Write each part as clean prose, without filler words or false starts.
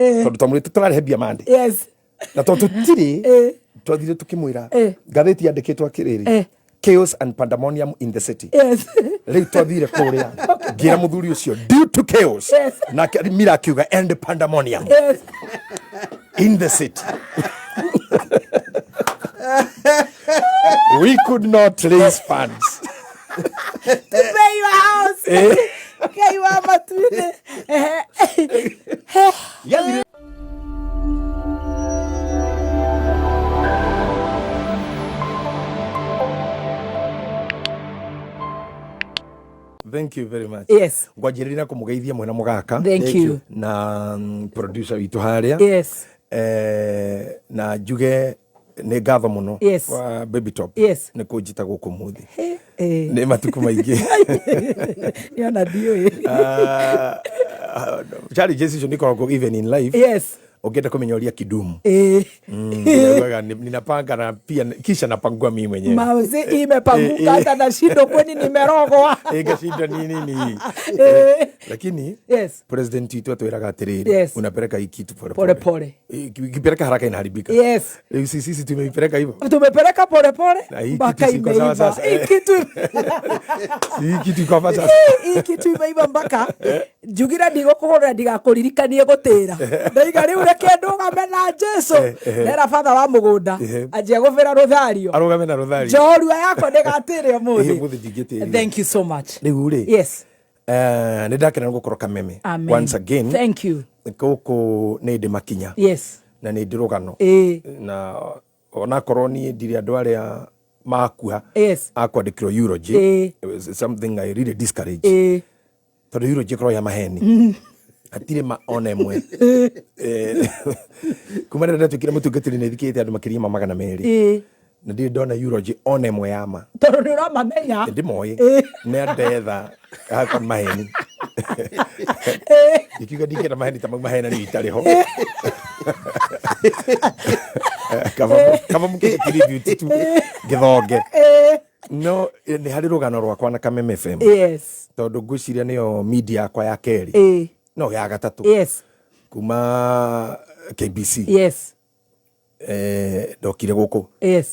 Tondũ twamwĩrĩte tũrarĩhe mbia mande. Na tondũ tũtirĩ, twathire tũkĩmwĩra ngathĩti yandĩkĩtwo atĩrĩrĩ, "Chaos and pandemonium in the city." Rĩu twathire kũrĩa, ngĩra mũthuri ũcio, "Due to chaos." Nake Mira akiuga, "And pandemonium in the city, we could not raise funds to pay your house." Ngai wa matu-inĩ. Yathire. Thank you very much. Ngwanjĩrĩria na kũmũgeithia mwena mũgaka. Thank you. Na producer witũ harĩa. Na njuge nĩ ngatho mũno kwa Baby Top nĩ kũnjita gũkũ mũthĩ. Nĩ matukũ maingĩ. Nĩona ndiũĩ. Ah, challenges icio nĩ ikoragwo even in life. Ũngĩenda kũmenya ũria Kidumu. Nĩaugaga, "Ninapanga na pia kisha napangua mimi mwenyewe." Mauzi imepanguka, hata nashindwa kwani nimerogwa. Ngashindwa ni nini hii. Lakini president witũ atwĩraga atĩrĩrĩ, unapeleka hii kitu pole pole pole. Pole. Ukipeleka haraka inaharibika. Rĩu sisi tumeipeleka hivyo. Tumepeleka pole pole Na hii mpaka kitu siko sawa imeiva. sasa. Hii kitu Hii kitu iko hapa sasa. Hii kitu imeiva mpaka njugira ndigũkũhũrĩra ndigakũririkanie gũtĩra, ndaiga rĩu reke ndũgame na Jesu. Nera batha wa mũgũnda anjia gũbĩra rũthario. Arũgame na rũthario. Njorua yakwa ndĩgatĩre ũmũthĩ. Ũmũthĩ ndingĩtĩrio. Thank you so much. Rĩu rĩ, nĩ ndakena nĩ gũkorwo Kameme Amen. once again. Thank you. Gũkũ nĩ ndĩ makinya na nĩ ndĩ rũgano, na onakorwo niĩ ndirĩ andũ arĩa makua akwandĩkĩrwo eulogy. It was something I really discourage, tondũ eulogy ĩkoragwo ya maheni, hatirĩ ma ona ĩmwe. Kuma rĩrĩa ndatuĩkire mũtungatĩri, nĩ thikĩte andũ makĩria ma 200, na ndirĩ ndona eulogy ona ĩmwe ya ma. Tondũ nĩ ũramamenya. Ndĩmoĩ nĩ andetha hakwa maheni, ikiuga ndingĩenda maheni ta mau mahenanio itarĩ ho. Kaba mũkĩhe tribute tu ngĩthonge. No nĩ harĩ rũgano rwakwa na Kameme FM, tondũ ngwĩciria nĩyo media yakwa ya kerĩ, no ya gatatũ kuma KBC. Ndokire gũkũ.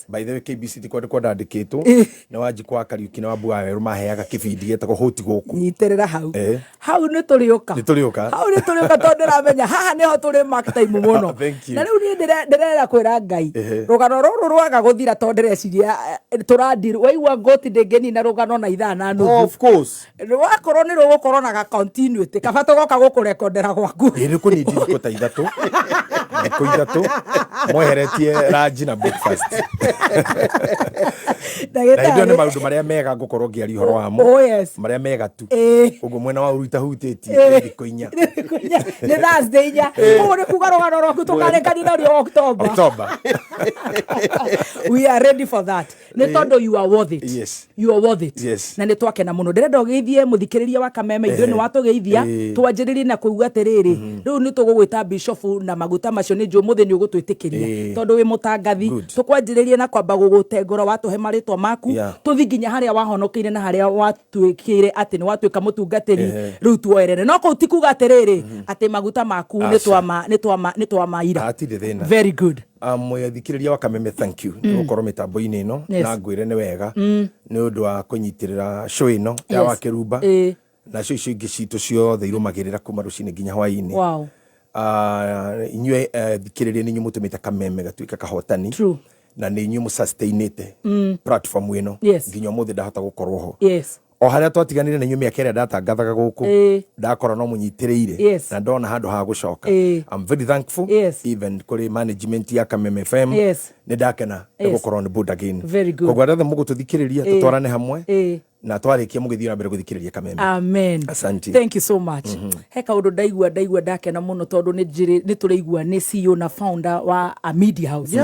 By the way, KBC ti kwandĩkwo ndandĩkĩtwo, nĩ Wanjikũ wa Kariuki na Wambu wa Werũ maheaga kĩbindi gĩtagwo Hũti Gũkũ. Nyitĩrĩra hau. Hau nĩ tũrĩũka. Nĩ tũrĩũka. Hau nĩ tũrĩũka tondũ ndĩramenya haha nĩho tũrĩ mark time mũno. Thank you. Na rĩu niĩ ndĩrera kwĩra Ngai, rũgano rũrũ rwaga gũthira, tondũ ndĩreciria tũrandi waigua ngũti ndĩngĩnina rũgano na ithaa na nuthu. Of course. Rwakorwo nĩ rũgũkorwo na ga continuity, kaba tũgoka gũkũrekondera gwaku. Ĩ nĩ kũnindi thikũ ta 3, thikũ 3 mweheretie lunch na breakfast. Na hĩndĩ ĩyo nĩ Ndagĩtarĩ. maũndũ marĩa mega ngũkorwo ngĩaria ũhoro wamo. Oh yes. Marĩa mega tu. Ũguo mwena wa ũru itahutĩtie, nĩ thikũ 4. Nĩ Thursday 4, koguo nĩ kuga rũgano rwaku tũkarĩkania naruo October. October. We are ready for that, nĩ tondũ you are worth it. You are worth it. Na nĩ twakena mũno. Ndĩrenda ũgeithie mũthikĩrĩria wa Kameme. Ithuĩ nĩ watũgeithia. Twanjĩrĩrie na kuuga atĩrĩrĩ, rĩu nĩ tũgũgwĩta bishofu na maguta macio nĩ njũĩ ũmũthĩ nĩ ũgũtwĩtĩkĩria, tondũ wĩ mũtangathi. Tũkwanjĩrĩrie na kwamba gũgũtengũra, watũhe marĩtwa maku, tũthi nginya harĩa wahonokeire na harĩa watuĩkire atĩ nĩ watuĩka mũtungatĩri. Rĩu tuoerere no kũu ti kuga atĩrĩrĩ, atĩ maguta maku nĩ Aca. twama nĩ twama nĩ twamaira. Hatirĩ thĩna. Very good. Mũthikĩrĩria wa Kameme, thank you nĩ gũkorwo mĩtambo-inĩ ĩno. Na ngwĩre nĩ wega nĩ ũndũ wa kũnyitĩrĩra show ĩno ya Wakĩrumba na show icio ingĩ citũ ciothe irũmagĩrĩra kuma rũcinĩ nginya hwaĩ-inĩ. Inyuĩ thikĩrĩria nĩ inyuĩ mũtũmĩte Kameme gatuĩke kahotani. Na nĩ inyuĩ mũsustainĩte platform ĩno nginya ũmũthĩ ndahota gũkorwo ho. O harĩa twatiganire na inyuĩ mĩaka ĩrĩa ndatangathaga gũkũ, ndakora no mũnyitĩrĩire na ndona handũ ha gũcoka. I'm very thankful even kũrĩ management ya Kameme FM. Nĩ ndakena nĩ gũkorwo on board again. Very good. Koguo arĩa othe mũgũtũthikĩrĩria, tũtwarane hamwe, na twarĩkia mũgĩthiĩ na mbere gũthikĩrĩria Kameme. Amen. Asante. Thank you so much. He kaũndũ ndaigua ndakena mũno, tondũ nĩ njĩrĩ nĩ tũraigua nĩ CEO na founder wa a media house.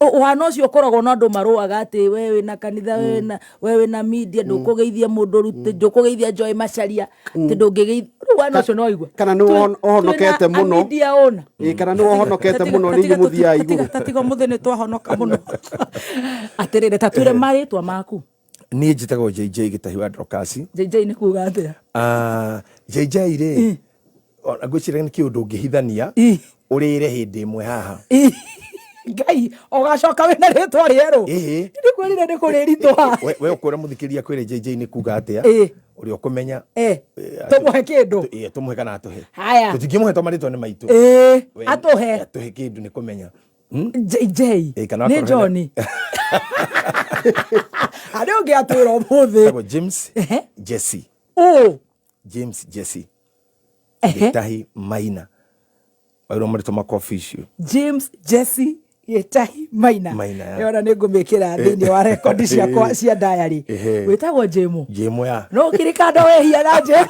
Ũhano ũcio ũkoragwo na andũ marũaga atĩ we wĩna kanitha, we wĩna media, ndũkũgeithia mũndũ rute, ndũkũgeithia Joy Macharia, atĩ ndũngĩgeithia rĩu wana ũcio no waigua. Kana nĩ ũhonokete Twĩna a mũno. media owner. Ĩ, kana nĩ ũhonokete mũno nĩ inyuĩ mũthiaga igũrũ. Tatiga mũthĩ nĩ twahonoka mũno. Atĩrĩrĩ, tatwĩre marĩtwa maku. Niĩ njĩtagwo JJ Gĩtahi wa Dorokasi. JJ nĩ kuga atĩa? Ah, JJ rĩ, Ona ngwĩciria nĩ kĩũndũ ũngĩhithania ũrĩre hĩndĩ ĩmwe haha. Ngai, ũgacoka wĩna rĩtwa rĩerũ. Ĩhĩ. Nĩkwĩrire nĩ kũrĩritũha. We ũkwĩra mũthikĩrĩria kwĩrĩ JJ nĩ kuga atĩa? Ũrĩa ũkũmenya. Tũmũhe kĩndũ. Tũmũhe kana atũhe. Haya. Tũtingĩmũhe to marĩtwa nĩ maitũ. Atũhe. Atũhe kĩndũ nĩ kũmenya. JJ. Kana Nĩ akorwo hena- John. Harĩ ũngĩ atwĩra ũmũthĩ. Etagwo James Jesse. Ũ. James Jesse. Gĩtahi Maina. Wairwo marĩtwa makwa official. James Jesse Gĩtahi Maina. Maina, ya. Yona nĩ ngũmĩkĩra thĩinĩ wa rekondi ciakwa cia diary. Wĩtagwo Jĩmũ. Jĩmũ ya. No kirikando wehia na Jĩmũ.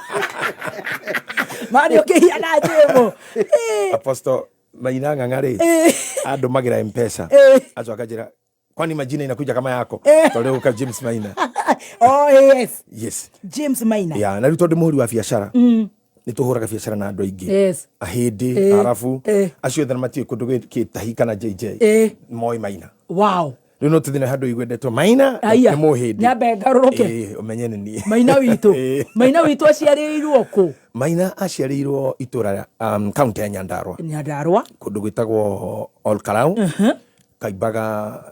Mani ũkĩhia na Jĩmũ. Apostle Maina Ng'ang'a rĩ, andũmagĩra Mpesa. Acoka anjĩra kwani majina inakuja kama yako? Tondũ rĩu James Maina. Oh yes. Yes. James Maina. Ya, na rĩu tondũ mũhũri wa biacara. Nĩ tũhũraga biacara na andũ aingĩ. Yes. Ahĩndĩ, Arabu, acio othe matiũĩ kũndũ gĩtahi kana JJ. Moĩ Maina. Wow. Rĩu no tũthiĩ na handũ igwendetwo Maina Aya. nĩ mũhĩndĩ. Nyambe ngarũrũke. Ũmenye nĩ niĩ. Maina witũ. Maina witũ aciarĩirwo kũ? Maina aciarĩirwo itũra kaunti ya Nyandarua. Nyandarua. Kũndũ gwĩtagwo Olkarau. Kaimbaga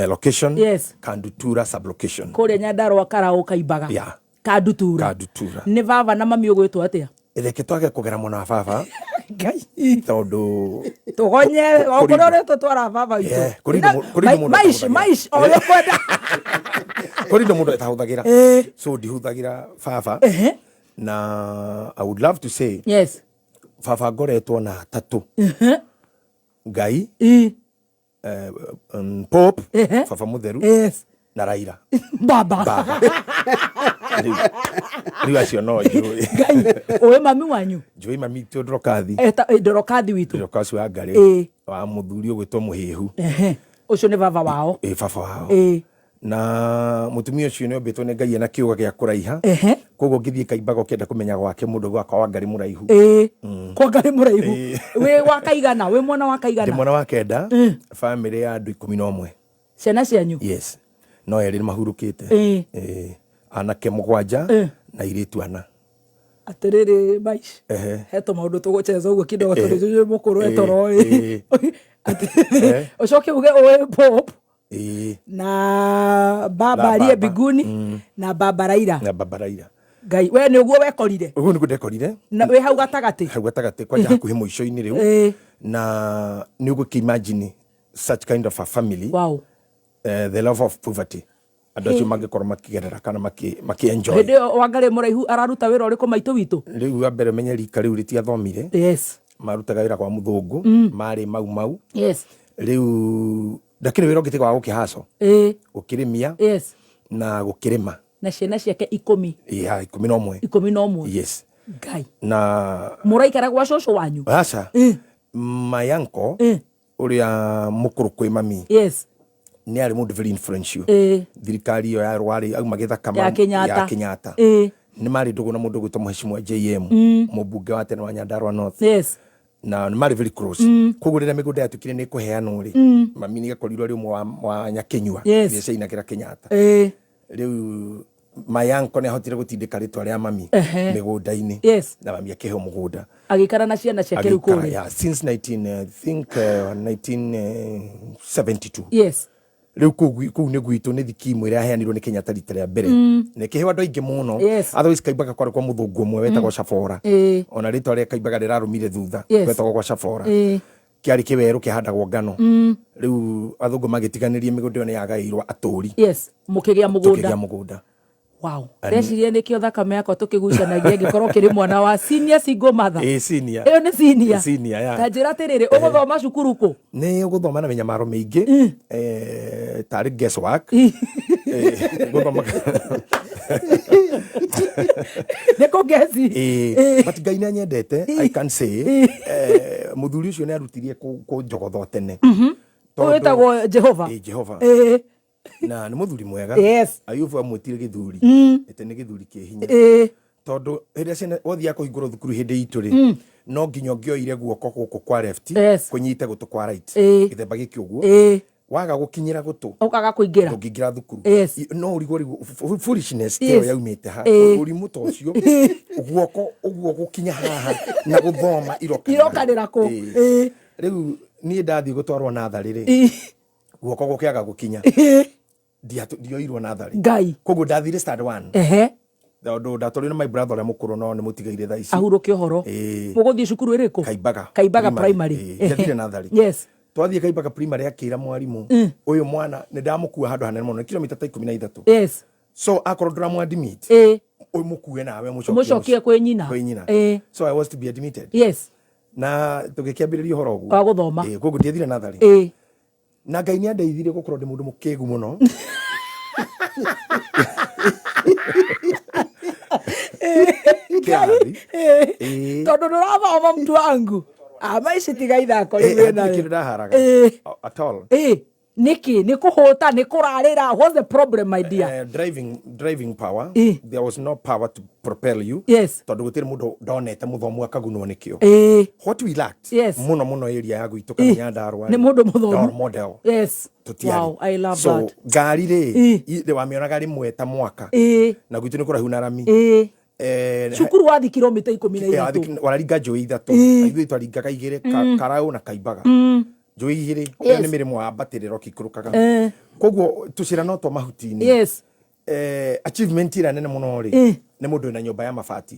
location. Yes. Kandutura sublocation. Kũrĩa Nyandarua Karau Kaimbaga. Yeah. Kandutura. Kandutura. Nĩ baba na mami ũgwĩtwo atĩa? Reke twage kũgera mwena wa baba. Ngai. Tondũ Tũgonye okorwo ũrĩa tũtwara baba witũ. Yeah, kũrĩ indo kũrĩ indo mũndũ Maish, atahũthagĩra. maish, o ũrĩa ũkwenda. Kũrĩ indo mũndũ atahũthagĩra. So ndihũthagĩra baba. Na I would love to say Yes. baba ngoretwo na atatũ. Ngai, Pope, Baba Mũtheru, Yes. na Raila. Baba. Baba. Rĩu acio no njũĩ. Ngai, ũĩ mami wanyu? Njũĩ mami witũ Ndorokathi. Ndorokathi witũ. Ndorokathi wa Ngarĩ. Wa mũthuri ũgwĩtwo Mũhĩhu. Ũcio nĩ baba wao. Baba wao. Na mũtumia ũcio nĩ ombĩtwo nĩ Ngai ena kĩũga gĩa kũraiha. Koguo ũngĩthiĩ Kaimbaga ũkĩenda kũmenya gwake mũndũ gwakwa wa Ngarĩ mũraihu. Kwa Ngarĩ mũraihu. Wĩ wa kaigana, wĩ mwana wa kaigana? Ndĩ mwana wa kenda, famĩlĩ ya andũ 11. Ciana cianyu? Yes. No erĩ nĩ mahurũkĩte. Anake 7 na airĩtu 4. Atĩrĩrĩ Maish. He tũmaũndũ tũgũcheza ũguo kidogo tondũ njũĩ mũkũrũ e toro ĩ. Atĩrĩrĩ, ũcoke uge ũĩ Pope. Na baba aliye mbinguni na baba Raila. Na baba Raila. Ngai, we nĩ ũguo wekorire? Ũguo nĩguo ndekorire. Na wĩ hau gatagatĩ? Hau gatagatĩ kwanja hakuhĩ mũico-inĩ rĩu. Na nĩ ũgũkĩ imagine such kind of a family. Wow. The love of poverty. Andũ acio mangĩkorwo makĩgerera kana makĩ enjoy. Hĩndĩ ĩyo Wangarĩ mũraihu araruta wĩra ũrĩkũ maitũ witũ? Rĩu wa mbere menye rika rĩu rĩtiathomire. Yes. Marutaga wĩra kwa mũthũngũ, marĩ mau mau. Yes. Rĩu ndakĩrĩ wĩra ũngĩ tiga wa gũkĩhaco. Gũkĩrĩmia. Yes. Na gũkĩrĩma. Na ciana ciake 10. Yeah, 11. 11. Yes. Ngai. Na mũraikara gwa cũcũ wanyu? Aca. My uncle ũrĩa mũkũrũ kwĩ mami. Yes. Nĩ arĩ mũndũ very influential. Thirikari ĩyo ya Rwarĩ auma gĩthaka Ya Kenyatta. ya Kenyatta. Nĩ marĩ ndũgũ na mũndũ ũgwĩtwo Mheshimiwa JM, mũmbunge wa tene wa Nyandarua North. Yes. Na nĩ marĩ very close. Koguo rĩrĩa mĩgũnda yatuĩkire nĩ ĩkũheanwo rĩ, mami nĩ akorirwo arĩ ũmwe wa Nyakinyua, iria ciainagĩra Kenyatta. Rĩu my uncle nĩ ahotire gũtindĩka rĩtwa rĩa mami mĩgũnda-inĩ. Yes. Na mami akĩheo mũgũnda. Agĩikara na ciana ciake rĩu Agĩikara, kũrĩa. yeah, since 1972. Yes. Rĩu kũu nĩ gwitũ nĩ thikimu ĩrĩa yaheanirwo nĩ Kenyatta rita rĩa mbere. Na ĩkĩheo andũ aingĩ mũno. Yes. Otherwise Kaimbaga kwarĩ kwa mũthũngũ ũmwe wetagwo Cabora. Ona rĩtwa rĩa Kaimbaga rĩrarũmire thutha. Yes. Gwetagwo gwa Cabora. Kĩarĩ kĩwerũ kĩhandagwo ngano. Rĩu athũngũ magĩtiganĩria mĩgũnda ĩyo nĩ yagaĩirwo atũri. Yes. Mũkĩgĩa mũgũnda. Tũkĩgĩa mũgũnda. Wow. Ndeciria nĩkĩo thakame yakwa tũkĩgucanagia ngĩkorwo kĩrĩ mwana wa senior single mother. Senior. Ĩyo nĩ senior. Senior, yeah. Ta njĩra atĩrĩrĩ, ũgũthoma cukuru kũ? Nĩ ũgũthoma na mĩnyamaro mĩingĩ. Tarĩ guesswork. Gũthoma. Nĩ kũgeci. But Ngai nĩ anyendete, I can say. Mũthuri ũcio nĩ arutirie kũnjogotho tene. Ũyũ wĩtagwo Jehova. Jehova. Na nĩ mũthuri mwega. Yes. Ayubu amwĩtire gĩthuri. Ĩtĩ nĩ gĩthuri kĩ hinya. Tondũ hĩndĩ ĩrĩa ciana wathiaga kũhingũrwo thukuru hĩndĩ itũ rĩ, no nginya ũngĩoire guoko gũkũ kwa left, Yes. kũnyite gũtũ kwa right. Gĩthemba gĩkĩ ũguo. Waga gũkinyĩra gũtũ, Ũkaga kũingĩra. Ndũngĩingĩra thukuru. No ũrigwo rĩu foolishness ĩyo yaumĩte ha? Ũrimũ ta ũcio, guoko ũguo gũkinya haha na gũthoma irokanĩra. Irokanĩra kũ? Rĩu niĩ ndathiĩ gũtwarwo natharĩ rĩ, guoko gũkĩaga gũkinya. Ndioirwo natharĩ. Ngai. Koguo ndathire standard one. Tondũ ndatwarirwo nĩ my brother ũrĩa mũkũrũ, no nĩ mũtigaire thaa ici. Ahurũke ũhoro. Mũgũthiĩ cukuru ĩrĩkũ? Kaimbaga. Kaimbaga Primary. Ndiathire natharĩ. Twathiĩ Kaimbaga Primary, akĩra mwarimũ, ũyũ mwana nĩ ndamũkua handũ hanene mũno, nĩ kilomita ta 13. So akorwo ndũramũ-admit, ũmũkue nawe ũmũcokie Mũcokie mũciĩ. Kwĩ nyina. Kwĩ nyina. So I was to be admitted. Na tũgĩkĩambĩrĩria ũhoro ũguo Wa gũthoma. Koguo ndiathire natharĩ. Na Ngai nĩ andeithirie gũkorwo ndĩ mũndũ mũkĩgu mũno. Kĩrathi. Tondũ ndũrathoma, mtu wangu. Ah, maici tiga ithako rĩu Hatirĩ wĩnayo. kĩndũ ndaharaga at all. Nĩkĩ? Nĩ kũhũta? Nĩ kũrarĩra? What's the problem, my dear? Driving power. There was no power to propel you. Tondũ gũtirĩ mũndũ ndonete mũthomu akagunwo nĩkĩo. What we lacked mũno mũno area ya gwitũ kana Nyandarua Nĩ mũndũ mũthomu. Role model. Tũtiarĩ. Wow, I love So that. ngari rĩ, wamĩonaga rĩmwe ta mwaka. Na gwitũ nĩ kũraihu na rami. Cukuru wathi kilomita 13. Wararinga njũĩ ithatũ. Ithuĩ twaringaga igĩrĩ, Karaũ na Kaimbaga, njũĩ igĩrĩ. Ĩyo nĩ mĩrĩmo wambatĩrĩra ũkĩikũrũkaga. Koguo tũcĩra no twa mahuti-inĩ. Achievement ĩrĩa nene mũno rĩ, nĩ mũndũ wĩna nyũmba ya mabati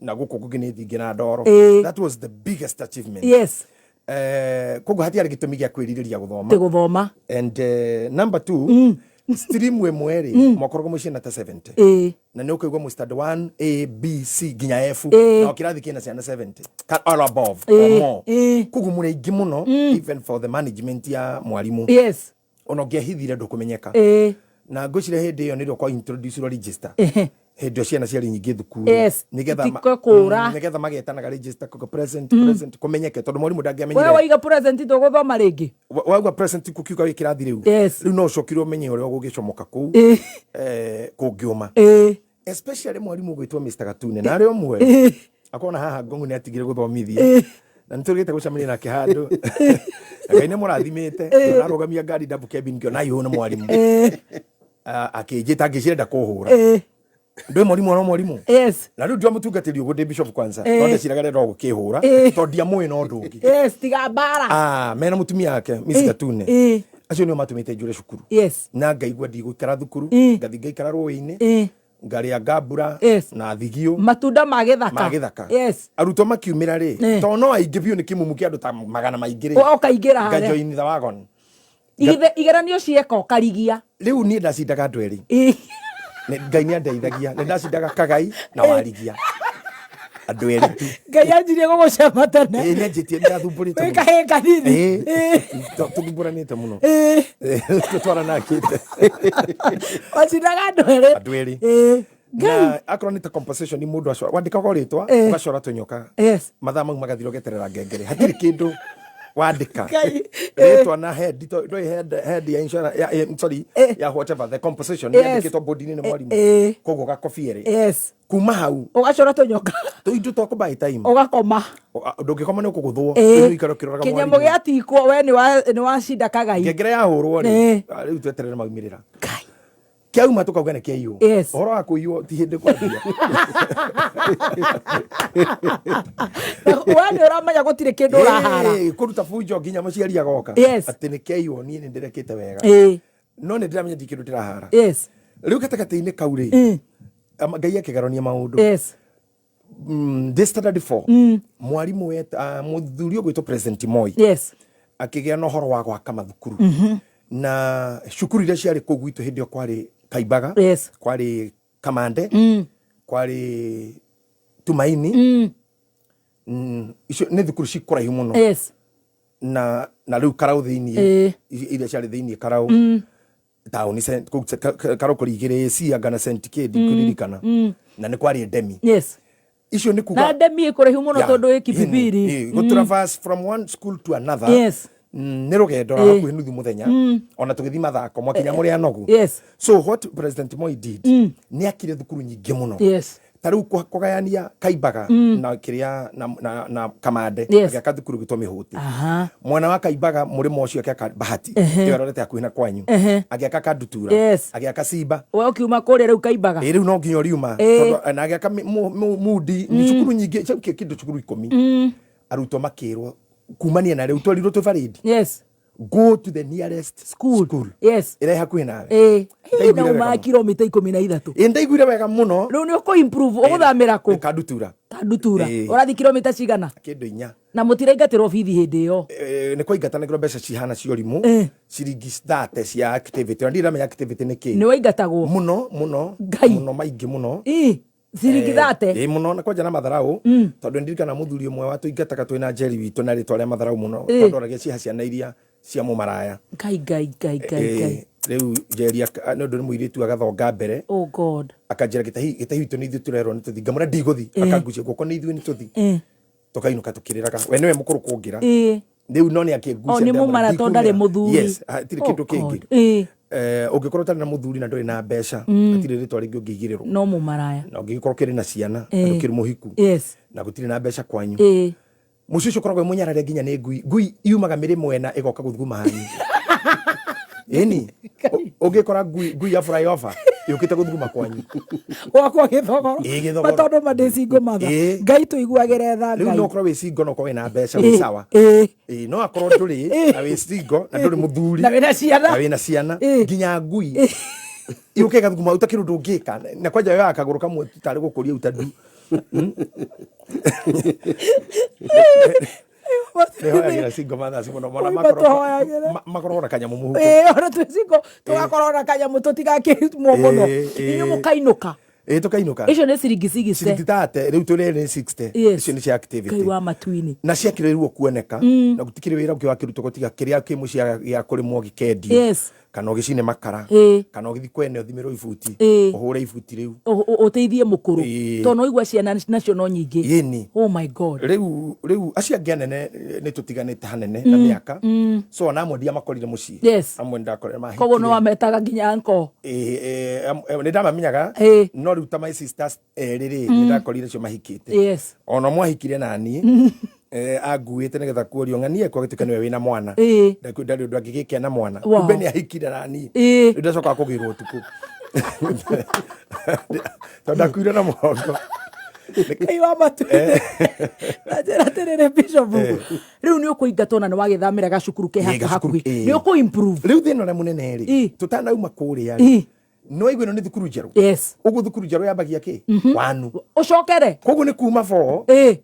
na gũkũ kũngĩ nĩ thingi na ndoro. That was the biggest achievement. Koguo hatiarĩ gĩtũmi gĩa kwĩrirĩria gũthoma. Tĩ gũthoma. And number two, stream ĩmwe rĩ, mwakoragwo mwĩ ciana ta 70. Na nĩ ũkũigua mwĩ standard 1 A, B, C nginya F. Na o kĩrathi kĩna ciana 70 or above or more. Koguo mũrĩ aingĩ mũno, even for the management ya mwarimũ. Ona ũngĩahithire ndũkũmenyeka. Na ngwĩciria hĩndĩ ĩyo nĩrĩo kwa introduce register. Hĩndĩ ĩyo ciana ciarĩ nyingĩ thukuru. Nĩgetha Itikwe kũra. Nĩgetha magetanaga register kuga present, present, kũmenyeke tondũ mwarimũ We ndangĩamenyire. Waiga present, tũgũthoma rĩngĩ. Wauga present kũkiuga wĩ kĩrathi rĩu. Rĩu no ũcokire ũmenye ũrĩa ũgũgĩcomoka kũu kũngĩũma. Especially mwarimũ ũgwĩtwo Mr. Gatune na arĩ ũmwe akona haha ngongu nĩ atigire gũthomithia na nĩ tũrĩte gũcemania nake handũ na Ngai nĩ mũrathimĩte. Ararũgamia ngari double cabin, ngĩona yũ nĩ mwarimũ. Ah, akĩnjĩta, ngĩcienda kũhũra. Ndwĩ mwarimũ no mwarimũ. Na rĩu ndiamũtungatĩri ũguo ndĩ bishop kwanza, no ndeciraga renda gũkĩhũra tondũ ndiamũĩ na ũndũ ũngĩ. Tiga mbara. Ah, mena mũtumia wake Miss Gatune. Acio nĩo matũmĩte njũre cukuru. Na ngaigua ndigũikara thukuru. Ngathi ngaikara rũĩ-inĩ, ngarĩa ngambura na thigio. Matunda ma gĩthaka. Ma gĩthaka. Arutwo makiumĩra rĩ, tondũ no aingĩ biũ, nĩ kĩmumu kĩa andũ ta magana maingĩ rĩ, Ũkaingĩra harĩa. Ngajoin the wagon. Igeranio cieka ũkarigia. Rĩu niĩ ndacindaga andũ erĩ. Ngai nĩ andeithagia, nĩ ndacindaga Kagai na Warigia, andũ erĩ tu. Ngai anjirie gũgũcema tene. Ĩĩ, nĩ anjĩtie, nĩ athumbũrĩte Wĩ mũno. kahĩĩ kanini. Tũthumbũranĩte mũno, tũtwaranakĩte. Wacindaga andũ erĩ. Andũ erĩ. Na akorwo nĩ ta compensation, mũndũ acora wandĩkaga o rĩtwa, ũgacora tũnyoka. Mathaa mau magathira ũgeterera ngengere, hatirĩ kĩndũ wandĩka. Ngai. Rĩtwa na head ndũĩ head ya insurance ya, sorry, ya whatever the compensation yandĩkĩtwo bodi-inĩ nĩ mwarimũ. Koguo gakobia rĩ, kuma hau Ũgacora tũnyoka. Tũindo twa kũbuy time. Ũgakoma. Ndũngĩkoma, nĩ ũkũgũthwo. Rĩu ũikare ũkĩroraga Kĩnyamũ mwarimũ. gĩatikwo we nĩ wacinda Kagai. Ngengere yahũrwo rĩ, rĩu tweterere maumĩrĩra. Ngai. Kĩauma tũkauga nĩ kĩaiywo. Ũhoro wa kũiywo ti hĩndĩ kwambia. We nĩ ũramenya gũtirĩ kĩndũ ũrahara. Kũruta bunjo nginya mũciari agoka atĩ nĩ kĩaiywo, niĩ nĩ ndĩrekĩte wega, no nĩ ndĩramenya ndi kĩndũ ndĩrahara. Rĩu gatagatĩ-inĩ kau rĩ, Ngai akĩgarania maũndũ. Ndĩ standard 4, mwarimũ mũthuri ũgwĩtwo President Moi akĩgĩa na ũhoro wa gwaka mathukuru, na cukuru iria ciarĩ kũu gwitũ hĩndĩ ĩyo kwarĩ Kaimbaga, kwarĩ Kamande, kwarĩ Tumaini. Icio nĩ thukuru ci kũraihu mũno. Na rĩu Karau thĩiniĩ, iria ciarĩ thĩiniĩ Karau taũni, kũu Karau kũrĩ igĩrĩ, Sianga na St. K, ndikũririkana, na nĩ kwarĩ Ndemi. Icio nĩ kuga Na Ndemi ĩ kũraihu mũno tondũ ĩ Kibibiri. Gũ traverse from one school to another nĩ rũgendo rwa hakuhĩ nuthu mũthenya, ona tũgĩthiĩ mathako mwakinya mũrĩ anogu. So what President Moi did, nĩ akire thukuru nyingĩ mũno. Ta rĩu kũgayania Kaimbaga na kĩrĩa na Kamande, agĩaka thukuru gwĩtwo Mĩhũti. Mwena wa Kaimbaga mũrĩmo ũcio akĩaka Bahati, ĩyo ĩrorete hakuhĩ na kwanyu, agĩaka Kandutura, agĩaka Simba. We ũkiuma kũrĩa rĩu Kaimbaga. Ĩ, rĩu no nginya ũriuma. Tondũ na agĩaka Mundi, cukuru nyingĩ ciaukio kĩndũ cukuru 10. Arutwo makĩrwo kumania na rĩu twerirwo twĩ barĩndi, go to the nearest school, school. Ĩrĩa ĩ hakuhĩ nawe. Ndaiguire Na uma wega mũno. Kilomita 13. Ĩ, ndaiguire wega mũno. Rĩu nĩ ũkũ improve, ũgũthamĩra kũ? Kandutura. Kandutura. Ũrathiĩ kilomita cigana? Kĩndũ 4. Na mũtiraingatĩrwo bithi hĩndĩ ĩyo? Nĩ kwaingatanagĩrwo mbeca cihana cia ũrimũ, ciringi 30 cia activity, na ndirĩ ndamenya activity nĩ kĩ. Nĩ waingatagwo? Mũno mũno. Ngai. Mũno, maingĩ mũno. Ciringi 30? Ĩ mũno, na kwanja na matharau, tondũ ndirikana mũthuri ũmwe watũingataga twĩ na Njeri witũ na rĩtwa rĩa matharau mũno, tondũ oragia ciĩha ciana iria cia mũmaraya. Ngai, Ngai, Ngai, Ngai, Ngai. Rĩu Njeri nĩ ũndũ nĩ mũirĩtu agathonga mbere, Oh God. Akanjĩra gĩtahi witũ nĩ ithuĩ tũrerwo nĩ tũthi, ngamwĩra ndigũthi, akangucia guoko, nĩ ithuĩ nĩ tũthi. Tũkainũka tũkĩrĩraga, we nĩwe mũkũrũ kũngĩra. Rĩu no nĩ akĩngucia. O, nĩ ndamwĩra, mũmara tondũ ndarĩ "Ndikumĩra." mũthuri. Yes, hatirĩ Oh kĩndũ God. kĩngĩ. Ũngĩkorwo ũtarĩ na mũthuri na ndũrĩ na mbeca, hatirĩ rĩtwa rĩngĩ ũngĩigĩrĩrwo. No mũmaraya. Na ũngĩgĩkorwo ũkĩrĩ na ciana na ndũkĩrĩ mũhiku na gũtirĩ na mbeca kwanyu, mũciĩ ũcio ũkoragwo wĩ mũnyarare nginya nĩ ngui. Ngui yumaga mĩrĩmo ĩna ĩgoka gũthuguma hanyu. Ĩni ũngĩkora ngui ya flyover yũkĩte gũthuguma kwanyu. Gwakwa Gĩthogoro. Ĩ, Gĩthogoro. Matondũ ma ndĩ single mother. Ngai tũiguagĩre tha. Rĩu Ngai. No ũkorwo wĩ single na ũkorwo wĩna mbeca, wĩ sawa. Ĩ, no akorwo ndũrĩ na wĩ single na ndũrĩ mũthuri Na wĩna ciana. Na wĩna ciana, nginya ngui yũke ĩgathuguma, ũtakĩrĩ ũndũ ũngĩka, na kwanja yoyaga kagũrũ kamwe tarĩ gũkũria utadu. Nĩhoyagĩra single mothers mũno mona. Oi, matũhoyagĩre. Makorwo na kanyamũ mũhuko. Ĩ, ona twĩ single tũgakorwo na kanyamũ tũtigakĩmwo mũno. Inyuĩ mũkainũka? Ĩ, tũkainũka. Icio nĩ ciringi 60? Ciringi 30, rĩu tũrĩ nĩ 60. Icio nĩ cia activity. Ngai wa matu-inĩ. Na ciakĩrĩrwo kuoneka, na gũtikĩrĩ wĩra ũngĩ wakĩrutwo gũtiga kĩrĩa kĩ mũciĩ gĩa kũrĩmwo gĩkendio, kana ũgĩcine makara, kana ũgĩthiĩ kwene ũthimĩrwo ibuti, ũhũre ibuti rĩu. Ũteithie mũkũrũ. Tondũ no igua ciana nacio no nyingĩ. Ĩni. Oh my God. Rĩu acio angĩ anene nĩ tũtiganĩte hanene na mĩaka, so ona amwe ndiamakorire mũciĩ. Amwe nĩndakorire mahikire. Koguo no wametaga nginya uncle? Ĩ, nĩ ndamamenyaga. No rĩu ta my sisters erĩ rĩ, nĩ ndakorire acio mahikĩte. Ona ũmwe ahikire naniĩ, anguĩte nĩgetha kuorio ng'anie kwa gĩtuĩka nĩwe wĩna mwana. Ndarĩ ũndũ angĩgĩkĩa na mwana. Kumbe nĩ ahikire naniĩ. Rĩu ndacokaga kũgĩrwo ũtukũ tondũ ndakuire na mũgongo. Ngai wa matu-inĩ. Na njĩra atĩrĩrĩ, Bishop, rĩu nĩ ũkũingatwo na nĩ wagĩthamĩra gacukuru ke Ĩ, gacukuru, hakuhĩ. ĩ. Nĩ ũkũ improve. Rĩu thĩna ũrĩa mũnene rĩ, tũtanauma kũrĩa rĩ, nĩ waigua ĩno nĩ thukuru njerũ. Ũguo thukuru njerũ yambagia kĩ wanu. Ũcokere. Koguo nĩ kuma 4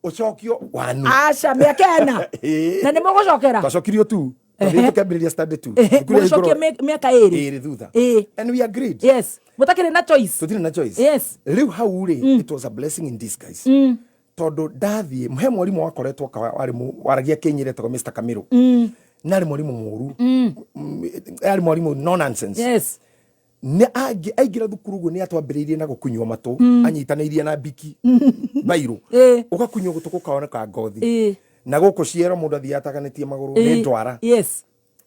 ũcokio wanu. Aca, mĩaka 4. Na nĩ mũgũcokera? Twacokirio tu. Twathiĩ tũkĩambĩrĩria standard 2. Thukuru ya Mũgũcokia igũrũ- mĩaka 2. 2 thutha. And we agreed. Yes, mũtakĩrĩ na choice. Tũtirĩ na choice. Rĩu hau rĩ, it was a blessing in disguise, tondũ ndathiĩ he mwarimũ wakoretwo warĩ waragia Kĩnyĩra, etagwo Mr. Kamiru, na arĩ mwarimũ mũru. Arĩ mwarimũ no nonsense. Nĩ aingĩra thukuru ũguo nĩ atwambĩrĩirie na gũkunywo matũ anyitanĩirie na mbiki bairũ. Ũgakunywo gũtũ gũkaoneka ngothi. Na gũkũ ciero mũndũ athiaga ataganĩtie magũrũ nĩ ndwara.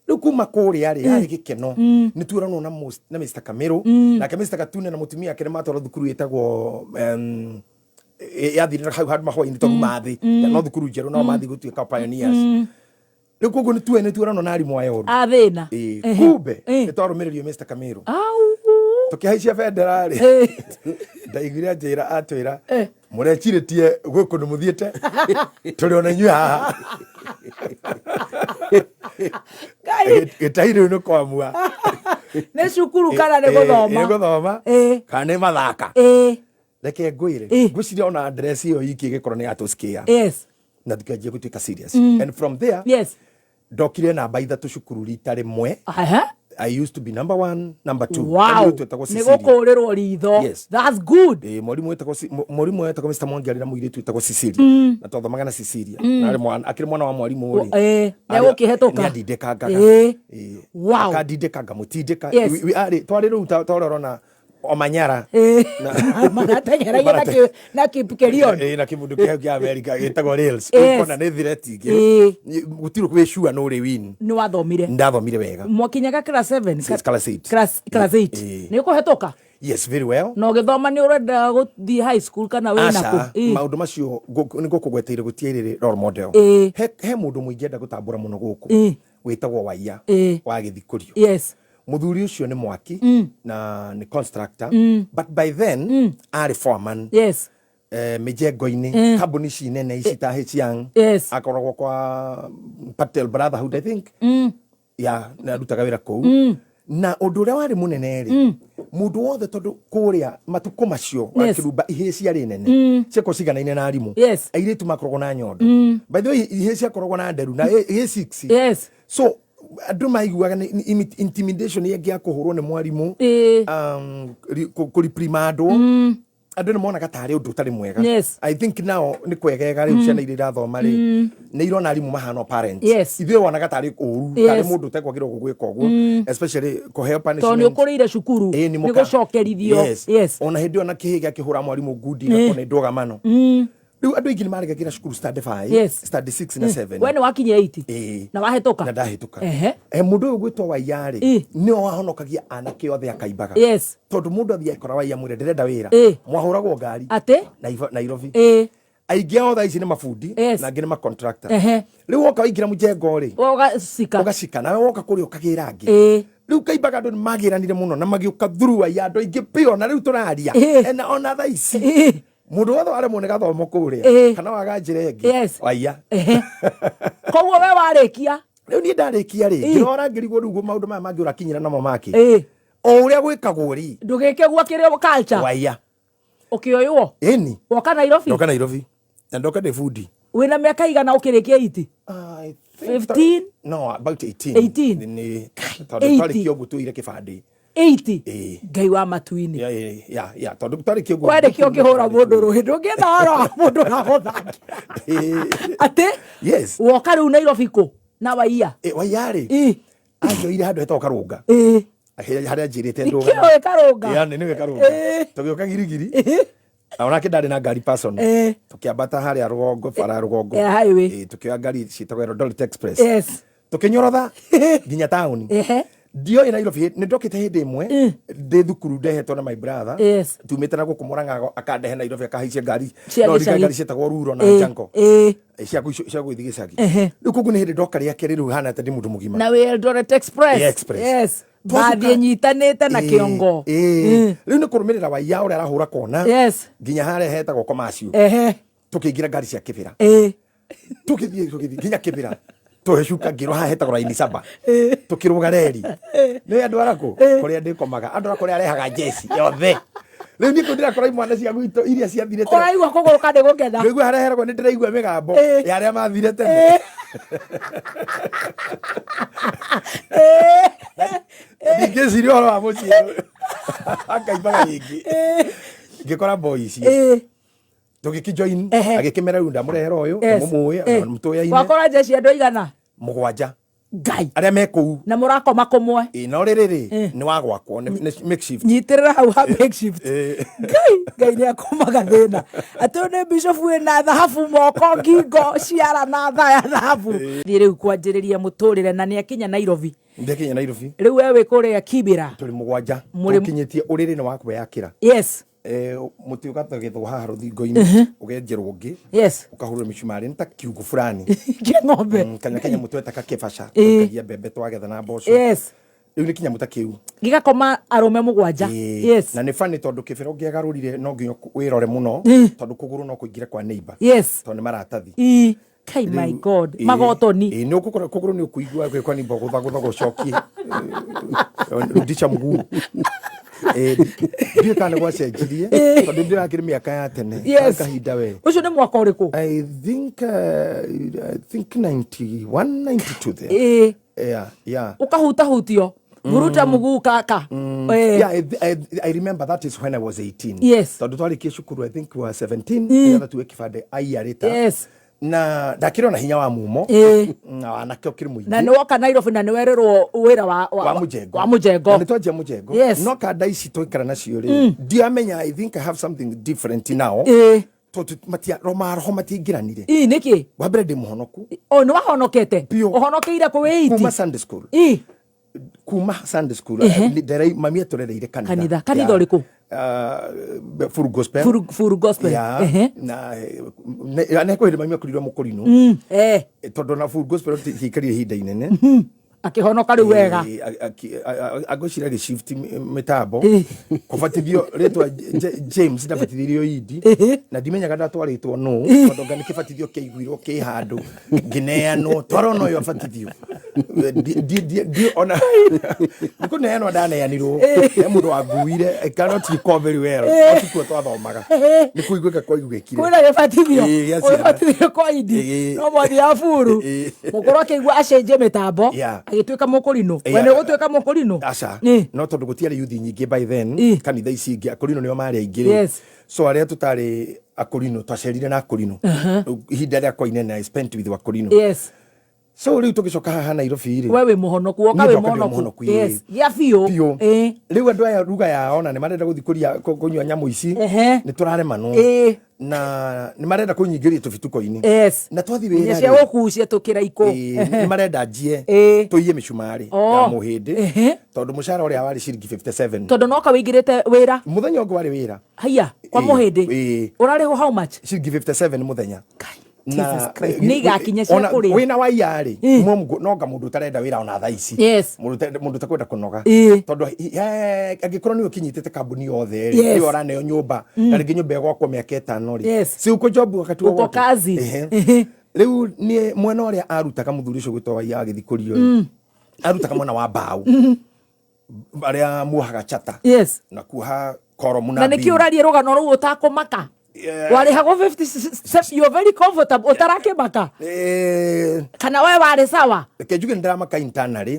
Rĩu kuma kũrĩa rĩ, yarĩ gĩkeno, nĩ tuoranwo na Mr. Kamiru, nake Mr. Gatune na mũtumia wake nĩ matwarwo thukuru ĩtagwo yathirire hau handũ mahwainĩ tondũ mathĩ no thukuru njerũ, nao mathiĩ gũtuĩka pioneers. Rĩu koguo nĩ tuwe nĩ tuoranwo na arimũ aya oru. A thĩna. Ĩ, kumbe nĩ twarũmĩrĩrio Mr. Kamiru. Au. Tũkĩhaicia bendera rĩ, ndaiguire anjĩra atwĩra, mũrecirĩtie gwĩ kũndũ mũthiĩte, tũrĩ ona inyuĩ haha. Ngai. Gĩtahi rĩu nĩ kwamua. Nĩ cukuru kana nĩ gũthoma? Nĩ gũthoma kana nĩ mathaka. Reke ngwĩre, ngwĩciria ona address ĩyo iki ĩgĩkorwo nĩ yatũscare na tukĩanjia gũtuĩka serious, and from there ndokire namba 3 cukuru rita rĩmwe. I used to be number one, number two. Wow. Mũirĩtu wetagwo Nĩ Cecilia. gũkũrĩrwo ritho. That's good. Ĩ, mwarimũ wetagwo Mr. Mwangi arĩ na mũirĩtu wetagwo Cecilia, na twathomaga na Cecilia, na arĩ akĩrĩ mwana wa mwarimũ rĩ, Nĩegũkĩhetũka. Nĩandindĩkangaga. Akandindĩka ngamũtindĩka. Twarĩ rĩu ta ũrĩa ũrona. Omanyala. Marateng'eragia na Kipkelion. Na kĩmundu kĩao kĩa America gĩtagwo Rails. Ũkona nĩ threat ingĩ. Gũtirĩ kwĩ sure nũ ũrĩ win. Nĩ wathomire? Ndathomire wega. Mwakinyaga class 7? Class 8. Class 8. Nĩ ũkũhetũka? Yes, very well. Na ũgĩthoma nĩ ũrenda gũthiĩ high school kana wĩna kũ? Aca, maũndũ macio nĩ ngũkũgweteire gũtiairĩ role model. He mũndũ mũingĩenda gũtambũra mũno gũkũ wĩtagwo Waiya wa Gĩthikũrio. Mũthuri ũcio nĩ mwaki na nĩ constructor, but by then arĩ foreman mĩjengo-inĩ, kambuni ici nene ici ta H Young. Akoragwo kwa Patel Brotherhood, I think, ya na arutaga wĩra kũu. Na ũndũ ũrĩa warĩ mũnene rĩ, mũndũ wothe, tondũ kũrĩa matukũ macio wa kĩrumba ihĩĩ ciarĩ nene, ciakorwo ciganaine na arimũ. Airĩtu makoragwo na nyondo. By the way, ihĩĩ ciakoragwo na nderu na ihĩĩ 6. So andũ maiguaga nĩ intimidation ĩngĩ ya kũhũrwo nĩ mwarimũ, kũreprimandwo, andũ nĩ monaga tarĩ ũndũ ũtarĩ mwega. I think now nĩ kwegega rĩu, ciana iria irathoma rĩ, nĩ irona arimũ mahana o parents. Ithuĩ wonaga tarĩ ũru, tarĩ mũndũ ũtekwagĩrĩrwo gwĩka ũguo, especially kũheo Tondũ nĩ punishment. ũkũrĩire cukuru. Ĩĩ, nĩ nĩ gũcokerithio. Ona hĩndĩ ĩyo na kĩhĩ gĩakĩhũra mwarimũ ngundi, igakorwo nĩ ndũgamano. Rĩu andũ aingĩ nĩ maregagĩra cukuru standard 5, standard 6 na 7. We nĩ wakinyia 8? Ĩĩ. Na wahĩtũka? Na ndahĩtũka. Mũndũ ũyũ gwĩtwo Waiya rĩ, nĩwe wahonokagia anake othe akaimbaga, tondũ mũndũ athiĩ akora Waiya, mwĩre ndĩrenda wĩra, mwahũragwo ngari Atĩ? Nairobi. Aingĩ ao thaa ici nĩ mabundi na angĩ nĩ macontractor. Rĩu woka waingĩra mũjengo rĩ, Ũgacika. Ũgacika, nawe woka kũrĩa ũkagĩra angĩ. Rĩu kaimbaga andũ nĩ magĩranire mũno na magĩũka through Waiya, andũ aingĩ biũ. Na rĩu tũraria, na ona thaa ici mũndũ wothe waremwo nĩ gathomo kũrĩa kana waga njĩra ĩngĩ, Waiya. Koguo we warĩkia? Rĩu niĩ ndarĩkia rĩ, ngĩrora ngĩrigwo rĩu maũndũ maya mangĩ ũrakinyĩra namo make o ũrĩa gwĩkagwo rĩ. Ndũgĩkĩgua kĩrĩa culture. Waiya. Ũkĩoywo. Ĩni. Woka Nairobi. Ndoka Nairobi na ndoka ndĩ bundi. Wĩna mĩaka igana ũkĩrĩkia iti? I think 15? No, about 18. 18? Nĩ tondũ 80. twarĩkia ũguo tuoire kĩbandĩ. 80? Ĩĩ. Ngai wa matu-inĩ. Ya, tondũ twarĩkia ũguo We nĩkĩo ũkĩhũra mũndũ rũhĩ, ndũngĩenda ũhoro wa mũndũ ũragũthakĩra. Atĩ? Woka rĩu Nairobi kũ na Waiya? Waiya rĩ, anjoire handũ hetagwo Karũnga, harĩa njĩrĩte. Nĩkĩo wĩ Karũnga? Ya, nĩ Karũnga. Tũgĩũka Girigiri, na onake ndarĩ na ngari personal. Tũkĩambata harĩa rũgongo, bara ya rũgongo. Ya highway. Tũkĩoya ngari ciĩtagwo Eldoret Express. Tũkĩnyorotha nginya taũni. Ndioĩ Nairobi, nĩ ndokĩte hĩndĩ ĩmwe ndĩ thukuru, ndehetwo na my brother. Tumĩte na gũkũ Mũrang'a, akandehe Nairobi, akahaicia ngari Cia no gĩcagi. rika ngari ciĩtagwo Ruro na Jango. Cia gũgĩthiĩ gĩcagi. Rĩu koguo nĩ hĩndĩ ndoka rĩa kerĩ, rĩu hana ta ndĩ mũndũ mũgima. Na wĩ Eldoret Express? Yeah, Express. Bathi ĩnyitanĩte na kĩongo. Rĩu nĩ kũrũmĩrĩra Waiya ũrĩa arahũra kona nginya harĩa hetagwo Komacio. Tũkĩingĩra ngari cia Kĩbĩra, tũgĩthiĩ nginya Kĩbĩra, tũhecuka, ngĩrwo haha hetagwo Raini Saba. Tũkĩrũga reri nĩ andũ arakũ kũrĩa ndĩkomaga, andũ arakũ kũrĩa arehaga jeci yothe. Rĩu niĩ kũu ndĩrakora imwana cia gwitũ iria ciathire tene. Ũraigua kũgũrũka nĩ gũkena. Ndĩraigua harĩa heragwo nĩ ndĩraigua mĩgambo ya arĩa mathire tene. Ndingĩciria ũhoro wa mũciĩ akaimbaga rĩngĩ. Ngĩkora boy icio, tũgĩkĩjoin. Agĩkĩmera rĩu ndamũrehera ũyũ, nĩmũmũĩ, mũtũyaine. Wakora jeshi andũ aigana? Mũgwanja. Ngai. Arĩa me kũu. Na mũrakoma kũmwe? Ĩ, no rĩrĩ rĩ, nĩ wa gwakwo, nĩ makeshift. Nyitĩrĩra hau ha makeshift. Ngai, Ngai nĩ akũmaga thĩna atĩ ũyũ nĩ bishop wĩna thahabu moko, ngingo, ciara na thaa ya thahabu. Thiĩ rĩu kwanjĩrĩria mũtũrĩre na nĩ akinya Nairobi. Ndakinya Nairobi. Rĩu we wĩ kũrĩa Kibera? Tũrĩ mũgwanja. Tũkinyĩtie ũrĩrĩ nĩ wa kwĩyakĩra. Mũtĩ ũgatagethwo haha rũthingo-inĩ, ũgenjerwo ũngĩ, ũkahũrwo mĩcumarĩ, nĩ ta kiugũ fulani. Kĩa ng'ombe. Kana kanyamũ twetaga kĩbaca, tũkagia mbembe twagetha na mboco. Rĩu nĩ kĩnyamũ ta kĩu. Gĩgakoma arũme mũgwanja? Na nĩ funny tondũ kĩbera ũngĩagarũrire no nginya wĩrore mũno, tondũ kũgũrũ no kũingĩre kwa neighbor, tondũ nĩ maratathi. Kai, my God. Magotoni. Ĩĩ, nĩ ũgũkora kũgũrũ nĩ ũkũigua gwĩ kwa neighbor gũthagũtha gũcokie, rudisha mguu. Ndiũĩ kana nĩ gwacenjirie, tondũ ndĩrakĩrĩ mĩaka ya tene. Kahinda we. Ũcio nĩ mwaka ũrĩkũ? I think 91, 92 there. Yeah. Ũkahutahutio buruta mguu kaka. Yeah, I remember that is when I was 18. Tondũ twarĩkia cukuru, I think we were 17, nĩgetha tuwe kĩbandĩ a year later. Na ndakĩrĩ ona hinya wa mumo. Na wanake ũkĩrĩ mũingĩ. Na nĩ woka Nairobi na nĩ werĩrwo wĩra wa wa mũjengo. Wa mũjengo. Na nĩ twanjia mũjengo. Yes. No kanda ici twaikara nacio rĩ, ndiamenya, I think I have something different now. Tondũ matia maroho matiingĩranire. Ii, nĩkĩ? Wa mbere ndĩ mũhonoku. O nĩ wahonokete? Biũ. Ũhonokeire kũ wĩ Kuma iti? Sunday school. Ii. Kuma Sunday school. Mami atũrereire kanitha. Kanitha. Kanitha ũrĩkũ? Full Gospel. Full Gospel. Yeah. Na nĩ kwĩ hĩndĩ mami akorirwo mũkũrinũ. Tondũ na Full Gospel tiaikarire ihinda inene. Akĩhonoka rĩu wega. Angwĩciria agĩshift mĩtambo. Kũbatithio rĩtwa James ndabatithirio Idi na ndimenyaga ndatwarĩtwo nũ, tondũ nga nĩ kĩbatithio kĩaiguirwo kĩ handũ ngĩneanwo, twarona ũyũ abatithio. Ona nĩ kũneanwo ndaneanirwo he mũndũ wanguire. I cannot recall very well, no tikuo twathomaga, nĩ kũiguĩka kwaiguĩkire. Kwĩna gĩbatithio. Ĩĩ, gĩa ciana. Ũgĩbatithio kwa Idi. No mwathi ya buru. Mũkũrũ akĩigua acenjie mĩtambo. Agĩtuĩka mũkũrinũ. We nĩ ũgũtuĩka mũkũrinũ? Aca. No tondũ gũtiarĩ yuthi nyingĩ by then. Kanitha ici ingĩ akũrinũ nĩo marĩ aingĩ rĩ. So arĩa tũtarĩ akũrinũ twacerire na akũrinũ. Ihinda rĩakwa inene I spent with akũrinũ. So rĩu tũgĩcoka haha Nairobi rĩ, We wĩ mũhonoku, woka Niĩ wĩ ndoka ndĩ mũhonoku. mũhonoku, ĩĩ. Yes, gĩa biũ. Biũ. Rĩu andũ aya ruga yao na nĩ marenda gũthiĩ kũria kũnyua nyamũ ici, nĩ tũraremanwo na nĩ marenda kũnyingĩria tũbituko-inĩ. Na twathiĩ Nginya wĩra cia rĩ, gũkucia tũkĩraikũ. Ĩĩ, nĩ marenda njie tũiye mĩcumarĩ ya mũhĩndĩ, tondũ mũcara ũrĩa warĩ ciringi 57. Tondũ noka wĩingĩrĩte wĩra. Mũthenya ũngĩ warĩ wĩra. Haiya, kwa mũhĩndĩ. Ũrarĩhwo how much? Ciringi 57 mũthenya. Kai, Jesus Christ. Nĩ igakinya cia Ona kũrĩa. wĩna wa iyarĩ, no nga mũndũ ũtarenda wĩra ona thaa ici. Mũndũ ũtakwenda kũnoga, tondũ angĩkorwo nĩwe ũkĩnyitĩte kambuni yothe rĩ, nĩwe ũraneo nyũmba na rĩngĩ nyũmba ĩgwakwo mĩaka 5 rĩ, si uko job wakati Uko wowote. kazi. Rĩu niĩ mwena ũrĩa arutaga mũthuri ũcio gwĩtwo Waiya agĩthiĩ kũrio rĩ, arutaga mwena wa mbaũ arĩa muohaga chata na kuoha koromu Na na nĩkĩ beam. ũraria rũgano rũu ũtakũmaka? Warĩhagwo 50, you're very comfortable, ũtarakĩmaka? Kana we warĩ sawa? Reke njuge nĩ ndĩramaka internally.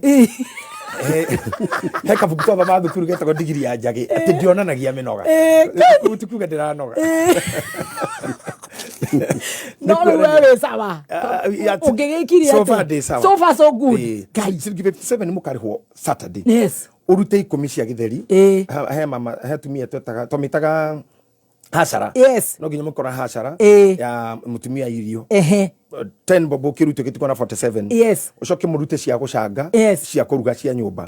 He kabuku twathomaga thukuru getagwo Ndigiri ya Njagĩ, atĩ ndionanagia mĩnoga. Kũu ti kuga ndĩranoga. No rĩu we wĩ sawa? Ũngĩgĩkirie So far atĩa? ndĩ sawa. So far so good. Ngai, ciringi 57 mũkarĩhwo Saturday, ũrute 10 cia gĩtheri. He mama, he atumia twetaga, twamĩtaga hacara. No nginya mũkora hacara ya mũtumia irio. 10 bob ũkĩrutwo gĩtigwo na 47. Ũcoke mũrute cia gũcanga, cia kũruga cia nyũmba.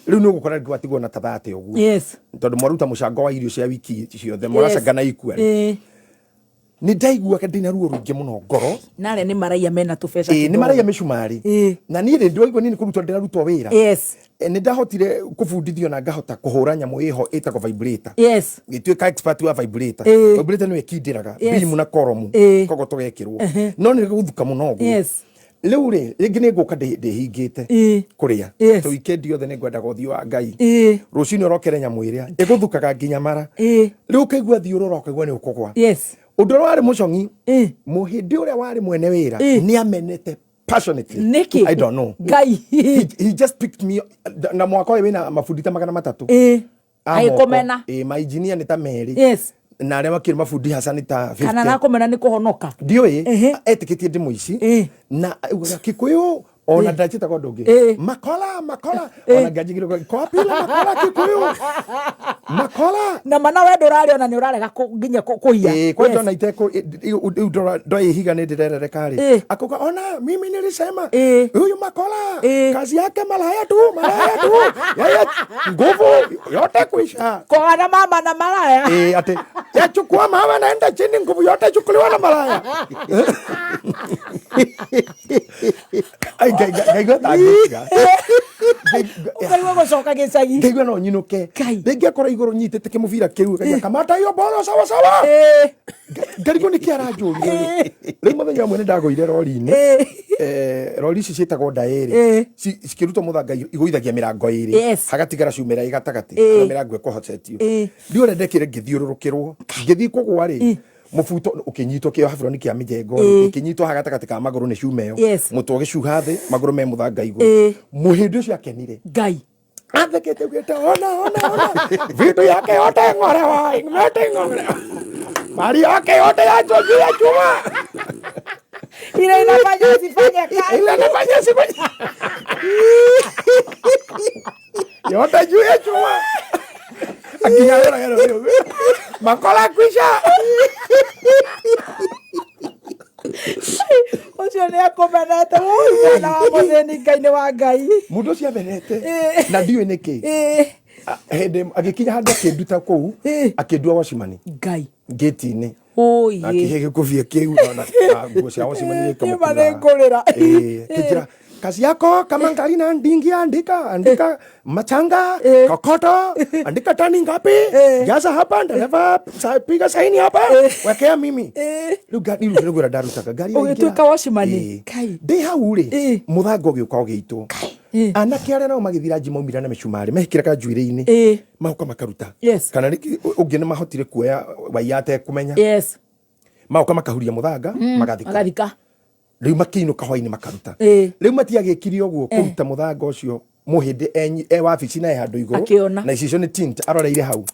Rĩu nĩ ũgũkora rĩngĩ watigwo na ta 30 ũguo, tondũ mwaruta mũcango wa irio cia wiki ciothe, mũracanga na ikua. Nĩ ndaiguaga ndĩna ruo rũingĩ mũno ngoro. Narĩa nĩ maraiya mena tũbeca Ĩĩ, nĩ kidogo. maraiya mĩcumarĩ. Na niĩ rĩ, ndĩraigua niĩ nĩ kũrutwo ndĩrarutwo wĩra. Nĩ ndahotire kũbundithio na ngahota kũhũra nyamũ ĩho ĩtagwo vibrator. Ngĩtuĩka expert wa vibrator. Vibrator nĩyo ĩkindĩraga beam na koromu, koguo tũgekĩrwo no nĩ gũthuka mũno ũguo. Rĩu rĩ, rĩngĩ nĩ ngũka ndĩhingĩte kũrĩa to weekend yothe nĩ ngwendaga ũthiũ wa Ngai. Rũcinĩ ũrokere nyamũ ĩrĩa ĩgũthukaga nginya mara. Rĩu ũkaigua thiũrũra, ũkaigua nĩ ũkũgwa. Ũndũ ũrĩa warĩ mũcong'i, mũhĩndĩ ũrĩa warĩ mwene wĩra nĩ amenete passionately. Nĩkĩ? I don't know. Ngai. He just picked me na mwaka ũyũ wĩna mabundi ta 300 a moko. Agĩkũmena. Ĩĩ, mainjinia nĩ ta merĩ na arĩa makĩrĩ mabundi haca nĩ ta Kana 50. arakũmena nĩ kũhonoka? Ndiũĩ. Etĩkĩtie ndĩ mũici. Na augaga Kikuyu, ona ndanjĩtaga ũndũ ũngĩ, makola makola, ona nganjigire kwapila makola Kikuyu makola. Na mana we ndũrarĩ ona nĩ ũrarega nginya kũiya. Ĩĩ, kwanja ona itekũ rĩu ndoya ihiga nĩ ndĩrerereka rĩ, akauga ona mimi nilisema huyu makola kazi yake malaya tu, malaya tu, yeye nguvu yote kuisha. Koana mama na malaya. Ĩĩ, atĩ yachukua mawe naenda chini, nguvu yote chukuliwa na malaya. Ai, ngaigua ta ngĩtiga. Ũkaigua gũcoka gĩcagi. Ngaigua no nyinũke. Ngai. Rĩngĩ akora igũrũ nyitĩte kĩmũbira kĩu, akauga kamata hiyo bolo sawa sawa. Ngarigwo nĩkĩ aranjũria. Rĩu mũthenya ũmwe nĩ ndagũire rori-inĩ. Rori ici ciĩtagwo ndaĩrĩ, cikĩrutwo mũthanga igũithagia mĩrango ĩrĩ, hagatigara cumĩra ĩ gatagatĩ harĩa mĩrango ĩkũhocetio. Ndiũ ũrĩa ndekire, ngĩthiũrũrũkĩrwo ngĩthiĩ kũgwa rĩ, mũbuto ũkĩnyitwo, kĩo haburoni kĩa mĩjengo rĩ, gĩkĩnyitwo haha gatagatĩ ka magũrũ nĩ cuma ĩyo. Mũtwe ũgĩcuha thĩ, magũrũ me mũthanga igũrũ. Mũhĩndĩ ũcio akenire, Ngai. athekete augĩte ona ona ona vitu yake yote ng'orewa yote ng'orewa mali yake yote ya juu ya chuma. Ile inafanya usifanye kazi. Ile inafanya usifanye. Yote juu ya chuma. Akinya wĩra gero rĩu. Makola kwisha. Ũcio nĩ akũmenete. Ũi mwana wa mũthĩni Ngai nĩ wa Ngai. Mũndũ ũcio amenete. Na ndiũĩ nĩkĩ. Hĩndĩ agĩkinya handũ akĩnduta kũu, akĩndua wacimani. Ngai. Gate-inĩ. Ũiĩ. Akĩhe gĩkũbia kĩu na nguo cia wacimani Nĩma nĩngũrĩra. Kĩnjĩra kazi yako kama ngali na ndingi, andika andika machanga, kokoto, andika tani ngapi, jaza hapa, dereva piga saini hapa, wekea mimi. Rĩu ngari rĩu nĩguo ndarutaga ngari ĩraingĩra. Ũgĩtuĩka watchman. Kai. Ndĩ hau rĩ, mũthanga ũgĩũka ũgĩitwo. Anake arĩa nao magĩthiĩ ranji maumire na mĩcumarĩ mehĩkĩraga njuĩrĩ-inĩ, magoka makaruta. Kana rĩngĩ ũngĩ nĩ mahotire kuoya waiya atekũmenya. Magoka makahuria mũthanga, magathika. Magathika. Rĩu makĩinũka hwainĩ makaruta. Rĩu matiagĩkire ũguo kũruta mũthanga ũcio mũhĩndĩ e wabici na e handũ igũrũ. Akĩona. Na icicio nĩ tint aroreire hau.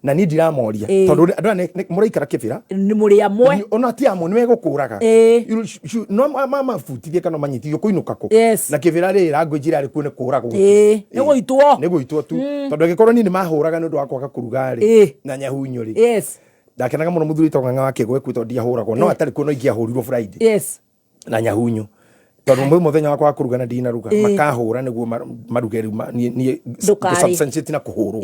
Na niĩ ndiramoria. Tondũ andũ aya mũraikara kĩbĩra. Nĩ mũrĩ amwe. Ona ti amwe, nĩ megũkũraga. No mabutithie kana manyitithio kũinũka kũ. Na kĩbĩra rĩ, language ĩrĩa kuo nĩ kũragwo. Nĩ gũitwo. Nĩ gũitwo tu. Tondũ angĩkorwo niĩ nĩ mahũraga nĩ ũndũ wa kwaga kũruga rĩ, na nyahunyo rĩ. Ndakenaga mũno mũthuri wĩtagwo Ng'ang'a wa Kĩgwe tondũ ndiahũragwo. No atarĩ kuo no ingĩahũrirwo Friday. Na nyahunyo. Tondũ mũthenya wakwa wa kũruga na ndinaruga, makahũra nĩguo maruge rĩu niĩ Ndũkarĩe. substantiate na kũhũrwo.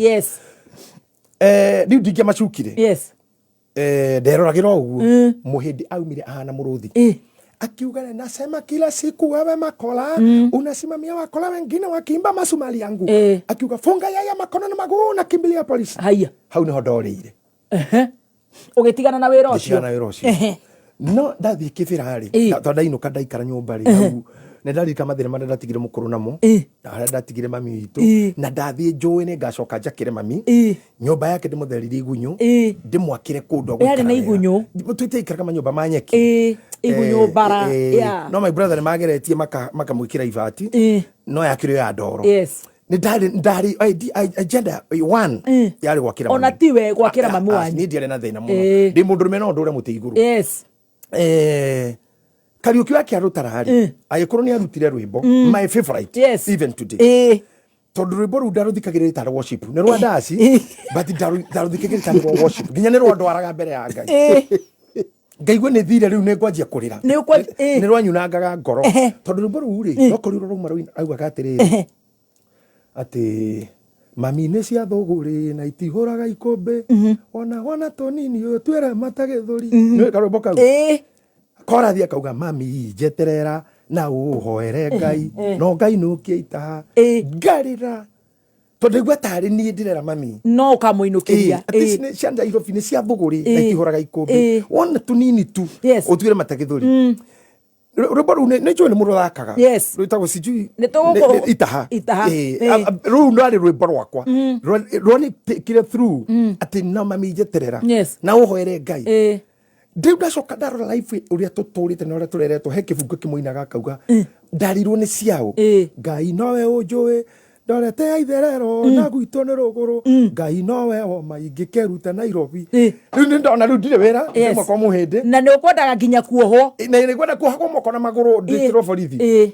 Rĩu ndingĩamacukire. Nderoragĩra o ũguo. Mũhĩndĩ aumire ahana mũrũthi. Akiuga nasema kila siku wewe Makola, unasimamia wakola wengine wakiimba masumali yangu. Akiuga funga yaya makono na maguu na kimbilia polisi. Haya. Hau niho ndorĩire. Ũgĩtigana na wĩra ũcio. Ngĩtigana na wĩra ũcio. No ndathiĩ kĩbĩra rĩ, tondũ ndainũka ndaikara nyũmba rĩ, hau nĩ ndarika mathĩna marĩa ndatigire mũkũrũ namo, na harĩa ndatigire mami witũ, na ndathiĩ njũĩ nĩ ngacoka njakĩre mami. Nyũmba yake ndĩmũtheririe igunyũ, ndĩmwakĩre kũndũ Yarĩ na agũikara wega. igunyũ? Tũikaraga manyũmba ma nyeki. Igunyũ bara. No my brother nĩ mageretie makamwĩkĩra ibati, no yakĩrĩ ya ndoro. Nĩ ndarĩ, agenda one yarĩ gwakĩra Ona mami. tiwe gwakĩra mami wanyu. Niĩ ndiarĩ na thĩna mũno. Ndĩ mũndũrũme no ndũre mũtĩ igũrũ. Kariũki wake arũtara rĩ, agĩkorwo nĩ arutire rwĩmbo, my favorite, even today. Tondũ rwĩmbo rũu ndarũthikagĩrĩria tarĩ worship. Nĩ rwa ndaci, but ndarũthikagĩrĩria tarĩ rwa worship. Nginya nĩ rwandwaraga mbere ya Ngai. Ngaigua nĩ thire rĩu nĩ ngwanjia kũrĩra. Nĩ ũkwanjia, Nĩ rwanyunangaga ngoro. Tondũ rwĩmbo rũu rĩ, rwakorirwo rwauma raugaga atĩrĩrĩ, atĩ mami nĩ cia thũgũrĩ na itihũraga ikũmbĩ, ona wana tũnini ũtuĩre mata gĩthũri. Nĩũĩ karwĩmbo kau? Korathi akauga mami njeterera na ũhoere Ngai, no Ngai nũkie itaha. Ngarĩra. Tondũ ndaigua tarĩ niĩ ndĩrera mami. No ũkamũinũkĩria. Atĩ ici nĩ cia Nairobi nĩ cia thũgũrĩ na itihũraga ikũmbĩ. Wona tũnini tu, ũtuĩre mata gĩthũri. Rwĩmbo rũu nĩ njũĩ nĩ mũrũthakaga. Rwĩtagwo sijui Nĩ tũgũkũ- itaha. Itaha. Rũu rwarĩ rwĩmbo rwakwa. Rwanĩtĩkire through atĩ no mami njeterera. Na ũhoere Ngai. Rĩu ndacoka ndarora life ũrĩa tũtũrĩte na ũrĩa tũreretwo, he kĩbungo kĩmwe akauga, ndarirwo nĩ ciaũ. Ngai nowe ũnjũĩ, ndorete ya itherero, na gwitũ nĩ rũgũrũ. Ngai nowe woma ingĩkeruta Nairobi. Rĩu nĩ ndona rĩu ndirĩ wĩra, ndĩ kwa mũhĩndĩ. Na nĩ ũkwendaga nginya kuohwo. Na nĩ ngwenda kuohagwo moko na magũrũ ndĩkĩrwo borithi.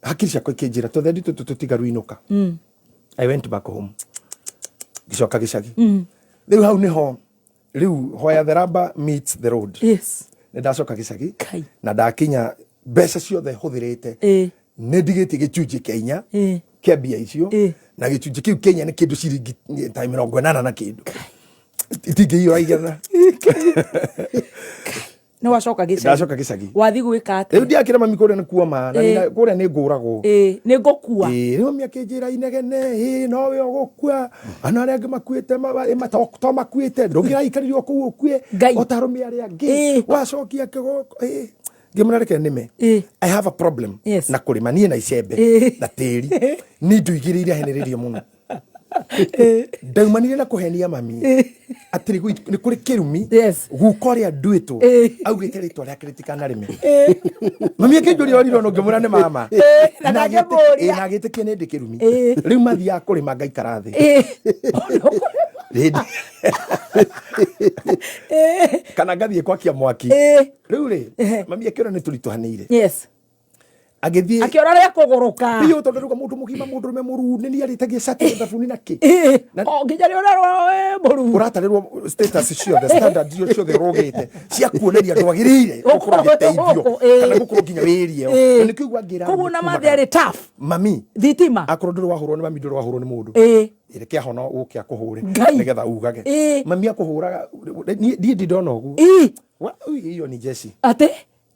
Hakiri ciakwa ikĩnjĩra, tũthendi tũtũ tũtigaru inũka. I went back home. Ngĩcoka gĩcagi. Rĩu hau nĩho, rĩu where the rubber meets the road. Nĩ ndacoka gĩcagi. Kai. Na ndakinya mbeca ciothe hũthĩrĩte. Nĩ ndigĩtie gĩcunjĩ kĩa inya kĩa mbia icio. Na gĩcunjĩ kĩu kĩa inya nĩ kĩndũ ciringi ta mĩrongo ĩnana na kĩndũ. Itingĩiyũra igana. Nĩ wacoka gĩcagi. Ndacoka gĩcagi. Wathiĩ gwĩka atĩa? Rĩu ndiakĩra mami kũrĩa nĩ kuoma, na kũrĩa nĩ ngũragwo. Nĩ ngũkua. Rĩu mami akĩnjĩra inegene, nowe ũgũkua. Ana arĩa angĩ makuĩte, to makuĩte. Ndũngĩraikarire o kũu ũkue, Ngai. o ta arũme arĩa angĩ. Wacokia kĩgoko, Ngĩmwĩra reke nĩme. I have a problem. Na kũrĩma niĩ na icembe, na tĩri. Niĩ indo igĩrĩ iria henereirio mũno. Ndaumanire na kũhenia mami. Atĩ nĩ kũrĩ kĩrumi. Guka ũrĩa nduĩtwo, augĩte rĩtwa rĩake rĩtikanarĩme. Mami akĩnjũria orire ona ũngĩmwĩra nĩ mama. Na Na ndangĩmũria. na agĩtĩkia nĩ ndĩ kĩrumi. Rĩu mathiaga kũrĩma ngaikara thĩ. Hĩndĩ- Kana ngathiĩ kwakia mwaki. Rĩu rĩ, mami akĩona nĩ tũritũhanĩire. Agĩthiĩ Akĩona rĩa kũgũrũka. Biũ, tondũ rĩu mũndũ mũgima, mũndũ rũme mũruu, nĩ niĩ arĩtagia cati na thabuni na kĩ. O nginya rĩ ũrerwo wĩ mũruu. Ũratarĩrwo status ciothe, standard icio ciothe ũrũgĩte cia kuoneria ndwagĩrĩire gũkorwo ũgĩteithio Gũkũ, ĩĩ. kana gũkorwo nginya wĩrie. Na nĩkĩo igua ngĩra Koguo na kumagara. mathĩ arĩ tough. Mami Thitima. akorwo ndũrĩ wahũrwo nĩ mami, ndũrĩ wahũrwo nĩ mũndũ. Reke ahona ũke akũhũre Ngai. nĩgetha ugage. Mami akũhũraga, niĩ niĩ ndona ũguo. Ui, iyo ni jeshi. Atĩ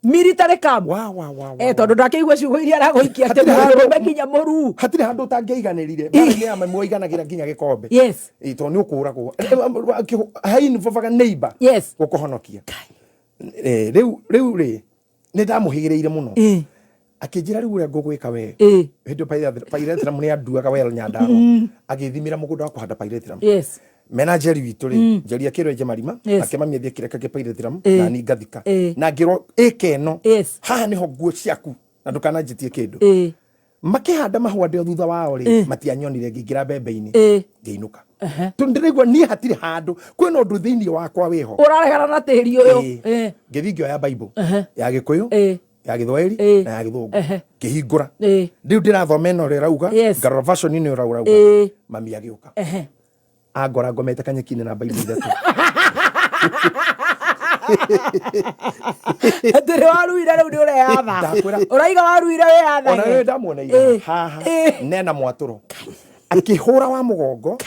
military camp. Wa wa wa wa. Eh, tondũ ndakĩigua ciugo iria aragũikia atĩ Hatirĩ handũ- mũndũrũme nginya mũruu. Hatirĩ handũ ũtangĩaiganĩrire. Mbara-inĩ ya mami waiganagĩra nginya gĩkombe. Ĩ, tondũ nĩ ũkũragwo hainvovaga neighbor gũkũhonokia. Eh, rĩu rĩ, nĩ ndamũhĩgĩrĩire mũno. Akĩnjĩra rĩu ũrĩa ngũgwĩka we, hĩndĩ ĩyo pyrethrum nĩ anduaga well Nyandarua, agĩthimĩra mũgũnda wa kũhanda pyrethrum. Mena Njeri witũ rĩ, Njeri akĩrwo enje marima. Nake mami athiĩ akĩreka pyrethrum. Na ni ngathika. Na ngĩrwo ĩka ĩno. Haha nĩho nguo ciaku na ndũkananjĩtie kĩndũ. Makĩhanda mahũa ndĩ o thutha wao rĩ, matianyonire ngĩingĩra mbembe-inĩ. Ngĩinũka. Tondũ ndĩraigua niĩ hatirĩ handũ kwĩna ũndũ thĩinĩ wakwa wĩho. Ũraregana na tĩri ũyũ. Ngĩthiĩ ngĩoya Bible ya Gĩkũyũ, ya Gĩthwaĩri na ya Gĩthũngũ. Ngĩhingũra. Rĩu ndĩrathoma ĩno ũrĩa ĩrauga. Ngarora version ĩno ĩrauga. Mami agĩũka. Angora ngomete kanyeki-inĩ na Bible ithatũ. Atĩrĩ waruire rĩu nĩ ũreyatha. Ndakwĩra- Ũraiga waruire Ona wĩyathage. rĩrĩ ndamuoneire haha nena mwatũro akĩhũra wa mũgongo,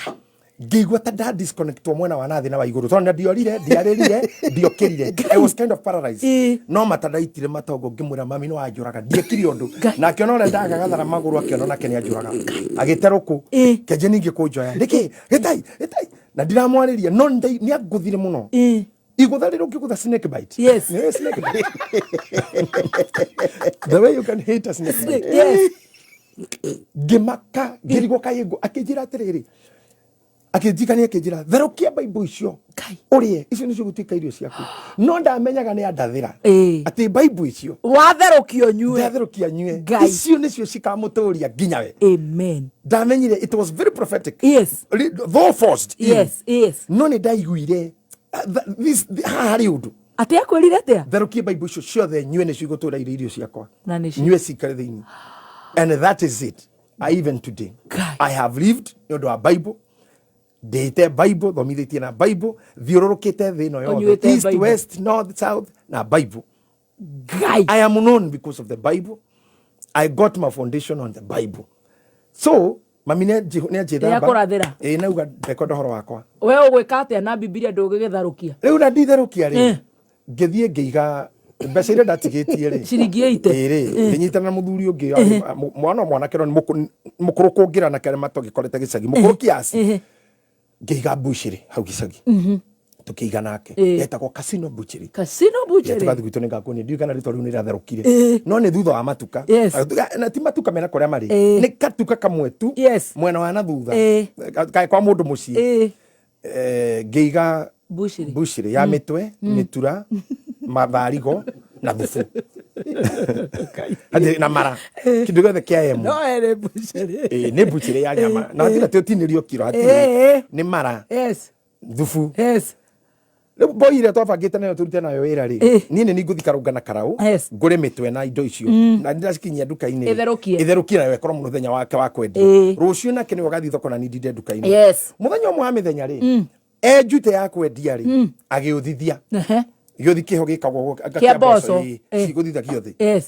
ngĩigua ta nda disconnectwo mwena wa nathĩ na wa igũrũ, tondũ ndiorire, ndiarĩrire, ndiokĩrire. I was kind of paralyzed. No mata ndaitire matongo ngĩmwĩra, "Mami, nĩ wanjũraga." Ndiekire ũndũ. Na akĩona ũrĩa ndagagathara magũrũ, akĩona nake nĩ anjũraga, agĩte rũkũ. Kĩanjia ningĩ kũnjoya, "Nĩkĩ gĩtai gĩtai?" Na ndiramwarĩria, no nĩ angũthire mũno. Igũtha rĩrĩ ũngĩgũtha snake bite. Nĩ snake bite, the way you can hate a snake bite. Ngĩmaka, ngĩrigwo kaĩ ngũ. Akĩnjĩra atĩrĩrĩ, akĩnjikania, akĩnjĩra, "Therũkia Bible icio." Ngai. "Ũrĩe icio nĩcio gũtuĩka irio ciaku." No ndamenyaga nĩ andathĩra atĩ Bible icio Watherũkio nyue. Ndatherũkia nyue. Ngai. Icio nĩcio cikamũtũria nginya we. Amen. Ndamenyire it was very prophetic. Though forced in. No nĩ ndaiguire haha harĩ ũndũ. Atĩ akwĩrire atĩa? "Therũkie Bible icio ciothe nyue, nĩcio igũtũra irĩ irio ciakwa." Na nĩcio. Nyue cikare thĩinĩ, and that is it. I, even today, Ngai. I have lived nĩ ũndũ wa Bible. Ndĩte Bible, thomithĩtie na Bible, thiũrũrũkĩte thĩ ĩno yothe, Ũnyuĩte east, Bible. west, north, south, na Bible. Ngai. I am known because of the Bible. I got my foundation on the Bible. So mami nĩ anjĩthamba. Nĩakũrathĩra. Ĩĩ, nauga ndekwenda ũhoro wakwa. We ũgwĩka atĩa na Bibilia ndũgĩgĩtharũkia? Rĩu na nditherũkia rĩ, ngĩthiĩ ngĩiga mbeca iria ndatigĩtie rĩ. Ciringi 80. Ĩĩ rĩ, ngĩnyitana na mũthuri ũngĩ mwana mwanake, no nĩ mũkũrũ kũngĩra na kĩrĩa matũgĩkorete gĩcagi, mũkũrũ kiasi. Ngĩiga mbucĩrĩ hau gĩcagi, tũkĩiga nake. Yetagwo Casino Butchery. Casino Butchery. Tũgathiĩ gwitũ, nĩngakuonia. Ndiũĩ kana rĩtwa rĩu nĩrĩatherũkire, no nĩ thutha wa matuka. Na ti matuka mena kũrĩa marĩ. Nĩ katuka kamwe tu. Mwena wa na thutha. Kaĩ kwa mũndũ mũciĩ. Ngĩiga Butchery. Butchery ya mĩtwe, mĩtura, matharigo na thubu. Hatirĩ na mara, kĩndũ gĩothe kĩa emu. No ere butchery. Ĩĩ, nĩ butchery ya nyama na hatirĩ atĩ ũtinĩrio kiro, hatirĩ. Nĩ mara, thubu. Rĩu mboi ĩrĩa twabangĩte nayo tũrute nayo wĩra rĩ, niĩ nĩ ningũthi karũnga na karaũ. Ngũre mĩtwe na indo icio na ndĩracikinyia nduka-inĩ rĩ, Ĩtherũkie. Ĩtherũkie nayo ĩkorwo mũthenya wake wa kwendia. Rũciũ nake nĩwe ũgathiĩ thoko na niĩ ndinde nduka-inĩ. Mũthenya ũmwe wa mĩthenya rĩ, enjute ya kwendia rĩ, agĩũthithia. Gĩũthi kĩho gĩkagwo Kĩa mboco. Cigũthithagio thĩ.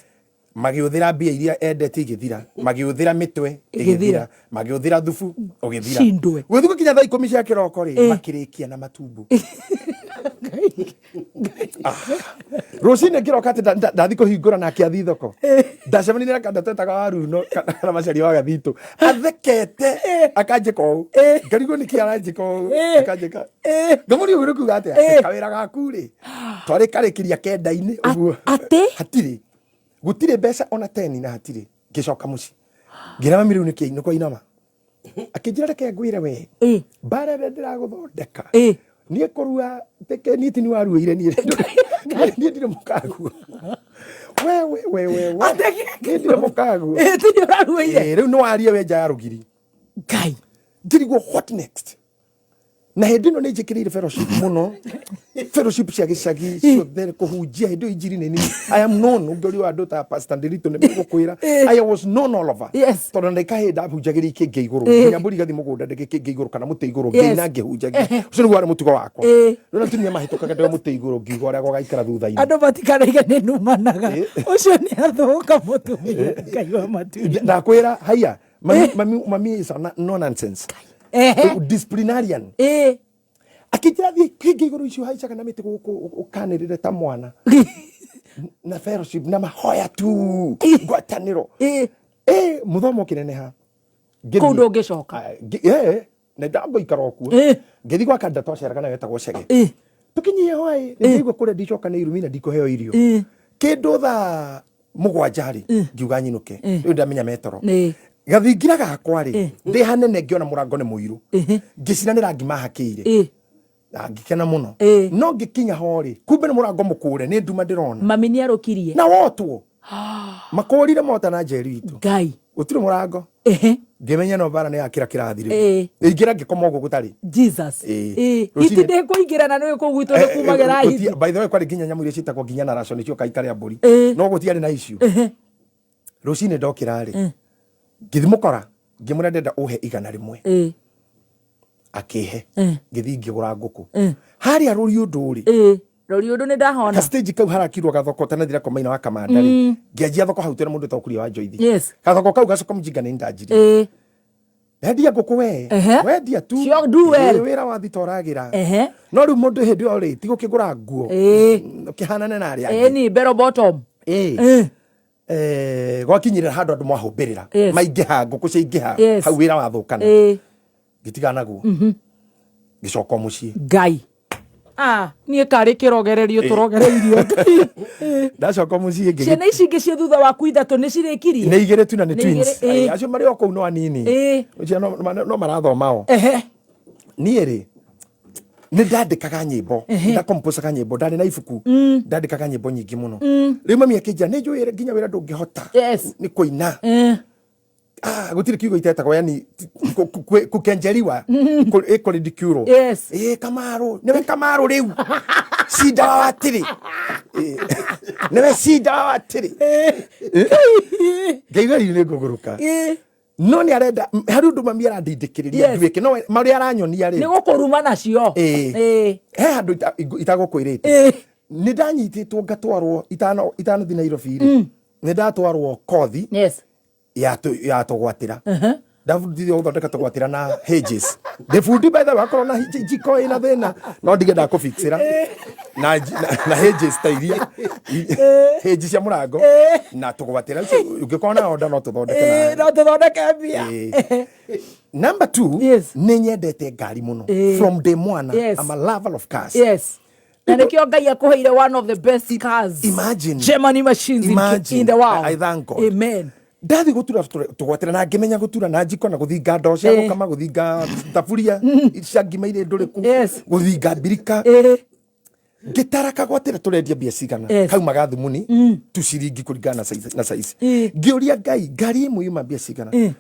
Magĩũthĩra mbia iria endete igĩthira, magĩũthĩra mĩtwe Ĩgĩthira. ĩgĩthira, magĩũthĩra thubu ũgĩthira. Cindwe. Gũthiĩ gũkinya thaa 10 cia kĩroko rĩ, makĩrĩkia na matumbo. Rũcinĩ ngĩroka atĩ ndathi kũhingũra nake athi thoko, ndacemanirie na kanda twetaga waruno kana macaria wa gathitũ, athekete akanjĩka ũũ. Ngarigwo nĩkĩ aranjĩka ũũ. Akanjĩka, ngamũria ũguo, nĩ kuga atĩa? Kawĩra gaku rĩ, twarĩ karĩkĩria 9-inĩ ũguo. Atĩ? Hatirĩ, gũtirĩ mbeca ona teni na hatirĩ. Ngĩcoka mũciĩ ngĩra mami, "Rĩu nĩkĩ nĩ kwainama?" Akĩnjĩra, "Reke ngwĩre we, mbara ĩrĩa ndĩragũthondeka niĩ kũrua teke niĩ ti nĩ waruĩire niĩ ndirĩ mũkaguo we we we we we niĩ ndirĩ mũkaguo." Tini ũraruĩire. Ĩĩ, rĩu nĩ warie we nja ya rũgiri. Ngai. Ngirigwo, what next? Na hĩndĩ ĩno nĩ njĩkĩrĩire fellowship mũno, fellowship cia gĩcagi ciothe, kũhunjia. Hĩndĩ ĩyo injiri nĩ nini. I am known, ũngĩũrio andũ ta Pastor Ndiritu nĩ megũkwĩra I was known all over. Tondũ ndagĩka hĩndĩ ndahunjagĩria ikĩngĩ igũrũ, nginya mbũri igathiĩ mũgũnda ndĩgĩkĩngĩ igũrũ kana mũtĩ igũrũ, ngĩina ngĩhunjagia. Ũcio nĩguo warĩ mũtugo wakwa. Rĩu atumia mahĩtũkaga ndĩ o mũtĩ igũrũ ngiuga ũrĩa gũgaikara thutha-inĩ. Andũ matikanaige nĩ numanaga. Ũcio nĩ athũka mũtumia Ngai wa matu. Ndakwĩra haiya, mami, mami, mami is a no nonsense disciplinarian. Akĩnjĩra thiĩ kĩngĩ igũrũ icio haicaga na mĩtĩ gũkũ ũkanĩrĩre ta mwana na fellowship na mahoya tu, ngwatanĩro. Mũthomo ũkĩneneha. Kũu ndũngĩcoka. Ah, na ndambo ikara o kuo. Ngĩthiĩ gwa kanda twaceraga nayo etagwo Cege. Tũkinyie hwaĩ nĩndaigua kũrĩa ndicoka nĩ irumi na ndikũheo irio. Kĩndũ thaa 7 rĩ, ngiuga nyinũke, rĩu ndamenya metoro. Gathingira gakwa rĩ, ndĩ hanene ngĩona mũrango nĩ mũirũ, ngĩcira nĩ rangi mahakĩire na ngĩkena mũno. No ngĩkinya ho rĩ, kumbe nĩ mũrango mũkũre, nĩ nduma ndĩrona. Mami nĩ arũkirie. Na wotwo makũrire mota na njeri itũ. Ngai. Gũtirĩ mũrango. Ngĩmenya no mbara nĩ yakĩra kĩrathi rĩu. Ingĩra ngĩkoma ũguo gũtarĩ. Jesus. Hiti ndĩkũingĩra na nĩ kũu gwitũ nĩ kumagĩra hiti. By the way, kwarĩ nginya nyamũ iria ciĩtagwo nginya na raco nĩcio kaikarĩa mbũri. No gũtiarĩ na icio. Rũcinĩ ndokĩra rĩ, ngĩthiĩ mũkora ngĩmwĩra ndenda ũhe 100. Akĩhe. Ngĩthiĩ ngĩgũra ngũkũ harĩa rũri ũndũ rĩ. Rori ũndũ nĩ ndahona. Ka stage kau harakirwo gathoko tanathira kwa maina wa kamanda rĩ, ngĩanjia thoko hau twĩna mũndũ wĩtagwo Kuria wa Njoithi. Gathoko kau gacoka mũjinga nĩ ndanjirie. Endia ngũkũ we. Wendia tu. Sure, do well. Wĩra wa thita ũragĩra. No rĩu mũndũ hĩndĩ ĩyo rĩ, ti gũkĩgũra nguo ũkĩhanane na arĩa angĩ. Ni bell bottom. Gwakinyĩrĩra handũ andũ mwahũmbĩrĩra. Maingĩha, ngũkũ ciaingĩha. Hau wĩra wathũkana. Ngĩtigana naguo, ngĩcoka o mũciĩ. Ngai. Ah, niĩ karĩ kĩrogererio tũrogereirio. Ndacoka mũciĩ Ciana ici ingĩ ciĩ thutha waku ithatũ nĩ cirĩkirie? Nĩ igĩrĩ tu na nĩ twins. Acio marĩ o kũu no anini. Ũcio no marathoma o. Niĩ rĩ, nĩ ndandĩkaga nyĩmbo, ndakomposaga nyĩmbo, ndarĩ na ibuku, ndandĩkaga nyĩmbo nyingĩ mũno. Rĩu mami akĩnjĩra nĩ njũĩ nginya wĩra ndũngĩhota nĩ kũina. Ah, gũtirĩ kiugo itetagwo, yani kukenjeriwa, ĩkũridiculwo. Kamaru nĩwe, Kamaru rĩu cinda wa watĩrĩ. Nĩwe cinda wa watĩrĩ. Ngaigua rĩu nĩ ngũgũrũka. No nĩ arenda harĩ ũndũ mami arandindĩkĩrĩria nduĩke, no marĩa aranyonia rĩ, Nĩ gũkũruma nacio. He handũ itagũkwĩrĩte. Nĩ ndanyitĩtwo ngatwarwo itanathiĩ Nairobi rĩ, nĩ ndatwarwo kothi ya tũgwatĩra. Ndabundithio gũthondeka tũgwatĩra na hinges. Ndĩ bundi, by the way. Akorwo na njiko ĩna thĩna, no ndige ndakũfixĩra na hinges ta iria hinge cia mũrango na tũgwatĩra. Icio ũngĩkorwo na order no tũthondeke No tũthondeke mbia. Number two, nĩ nyendete ngari mũno from day mwana. I'm a lover of cars. Na nĩkĩo Ngai akũheire one of the best cars. Imagine. Germany machines Imagine. in the world. I thank God. Amen. Ndathi gutura tugwatira na ngimenya gutura na njiko na guthinga ndoo cia gukama, guthinga thaburia cia ngima irĩ ndũrĩku, guthinga mbirika. Ngĩtara kagwatĩra tũrendia mbia cigana. Kaumaga thumuni tu ciringi kũringana na size, na size. Ngĩũria Ngai, ngari ĩmwe yuma mbia cigana?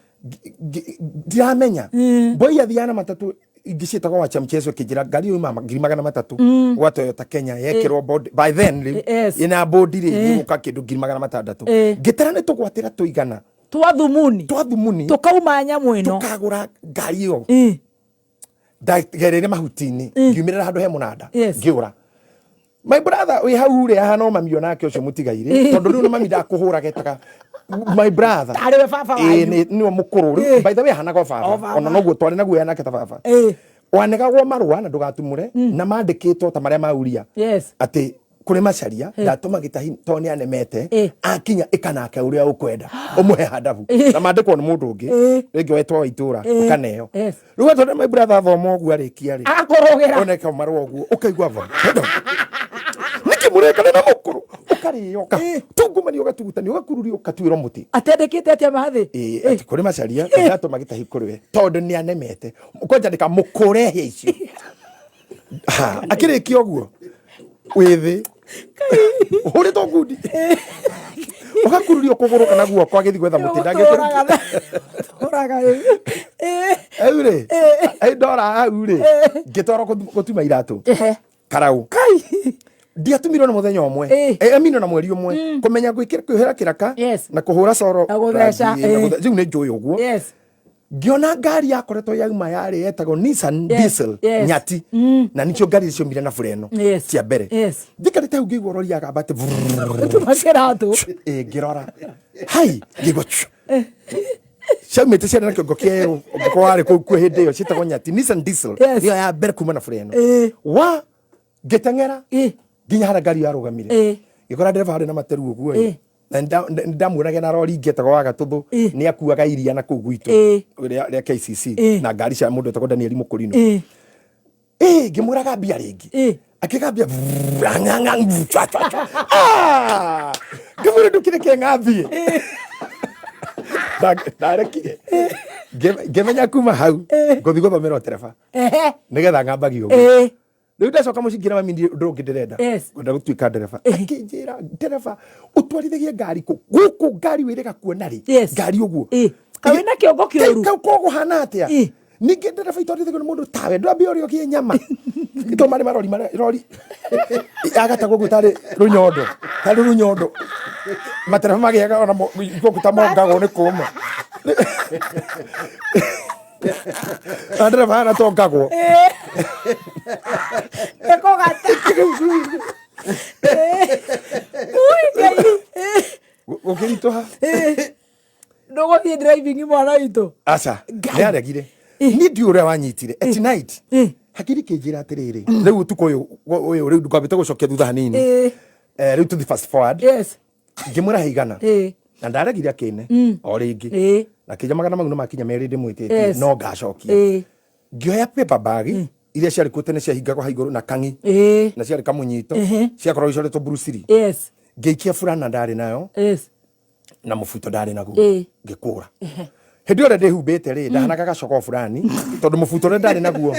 Ndiramenya mboi athiaga na matatũ ingĩ ciĩtagwo wacha mchezo, ĩkĩnjĩra ngari ĩyo yuma 300,000 gwa Toyota Kenya yekĩrwo body by then rĩu ĩna body rĩ, ĩgũka kĩndũ 600,000. Ngĩtara nĩ tũgwatĩra tũigana Twa thumuni. Twa thumuni. Tũkauma nyamũ ĩno. Tũkagũra ngari ĩyo. Ndagereire mahuti-inĩ, ngiumĩrĩra handũ he mũnanda. Ngĩũra. My brother wĩ hau rĩ, haha no mami onake ũcio mũtigairĩ, tondũ rĩu na mami ndakũhũra getaga my brother. Tarĩ we baba wanyu. Nĩwe mũkũrũ rĩu. By the way, ahanaga o baba. O baba. Ona noguo twarĩ na guoya nake ta baba. Wanegagwo marũa na ndũgatumũre, na mandĩkĩtwo ta marĩa mauria atĩ kũrĩ Macaria ndatũma gĩtahi tondũ nĩ anemete. Akinya ĩkanake ũrĩa ũkwenda ũmũhe handabu na mandĩkwo nĩ mũndũ ũngĩ rĩngĩ wetwo wa itũra ũkaneo. Rĩu atondũ my brother athoma ũguo arĩkia rĩ, Agakũrũgĩra. Oneka marũa ũguo ũkaigua va nĩkĩ mũrekana na mũkũrũ, ũkarĩo, ũgatungumania, ũgatugutania, ũgakururio, ũkatuĩrwo mũtĩ. Atendekĩte atĩa mathĩ? Ĩĩ, atĩ kũrĩ Macaria ndatũma gĩtahi kũrĩ we tondũ nĩ anemete kwanja ndĩka mũkũre hĩa icio. Ha, akĩrĩkia ũguo wĩthĩ ũhũrĩtwo ngundi. Ũgakururio kũgũrũ kana guoko agĩthiĩ gwetha mũtĩ ndangĩkũruta. Tũraga rĩu. Hau rĩ, hau ndora hau rĩ, ngĩtwarwo gũtuma iratũ. Karau. Ndiatumirwo na mũthenya ũmwe. I mean na mweri ũmwe. Kũmenya gwĩkĩra kwĩhera kĩraka na kũhũra coro. Na gũtheca, rangi, na rĩu nĩ njũĩ ũguo. Ngĩona ngari yakoretwo yauma yarĩ yetagwo Nissan Diesel Nyati. Na nĩcio ngari ciaumire na bura ĩno cia mbere. Njikarĩte hau ngĩigua rori yagamba atĩ Gũtuma kĩratũ. Ngĩrora. Hai, ngĩigua chu. Ciaumĩte ciarĩ na kĩongo kĩerũ ũngĩkorwo warĩ kũu kuo hĩndĩ ĩyo ciĩtagwo Nyati Nissan Diesel. Nĩyo ya mbere kuma na bura ĩno. Wa ngĩteng'era nginya harĩa ngari yarũgamire. Ngĩkora ndereba harĩ na materu ũguo ĩ. Na nĩndamuonaga na rori ingĩ etagwo wa Gatũthũ nĩ akuaga iria na kũu gwitũ rĩa KCC na ngari cia mũndũ etagwo Daniel Mũkũrinũ. Ngĩmwĩra gambia rĩngĩ. Akĩgambia ng'ang'a, chwa, chwa, chwa. Ngĩmwĩra ndũkĩreke ngambie. Ndarekire. Ngĩmenya kuma hau ngũthiĩ gũthomera ũtereba nĩgetha ngambagie ũguo. Rĩu ndacoka mũciĩ ngĩra mami ndiĩ ũndũ ũngĩ ndĩrenda. Ngwenda gũtuĩka ndereba. Akĩnjĩra ndereba ũtwarithagia ngari kũ? Gũkũ ngari wĩrĩga kuona rĩ? Ngari ũguo. Kaĩ wĩna kĩongo kĩũru? Kau kũgũhana atĩa? Ningĩ ndereba itwarithagio nĩ mũndũ tawe, ndwambia ũrĩa ũgĩe nyama. To marĩ marori marĩa rori yagatagwo ũguo tarĩ rũnyondo, tarĩ rũnyondo. Matereba magĩaga ona gũkũ ta mongagwo nĩ kũma. Na ndereba hana tongagwo. Nĩkũgata. Ui, Ngai. Gũkĩritũha. Ndũgũthiĩ driving mwana witũ. Aca, nĩ aregire. Niĩ ndiũĩ ũrĩa wanyitire. At night, hakiri kĩnjĩra atĩrĩrĩ, rĩu ũtukũ ũyũ ũyũ rĩu ngwambĩte gũcokia thutha hanini. Rĩu tũthiĩ fast forward. Ngĩmwĩra he igana. Na ndaregire akĩne o rĩngĩ. Na kĩnja magana mau nĩ makinya merĩ ndĩmwĩtĩtie no ngacokia. Ngĩoya paper bag iria ciarĩ kuo tene ciahingagwo ha igũrũ na kang'i na ciarĩ kamũnyito ciakoragwo icoretwo Bruce Lee. Ngĩikia burana ndarĩ nayo na mũbuto ndarĩ naguo ngĩkũra. Hĩndĩ ĩyo ũrĩa ndĩhumbĩte rĩ ndahanaga gacogoo fulani tondũ mũbuto ũrĩa ndarĩ naguo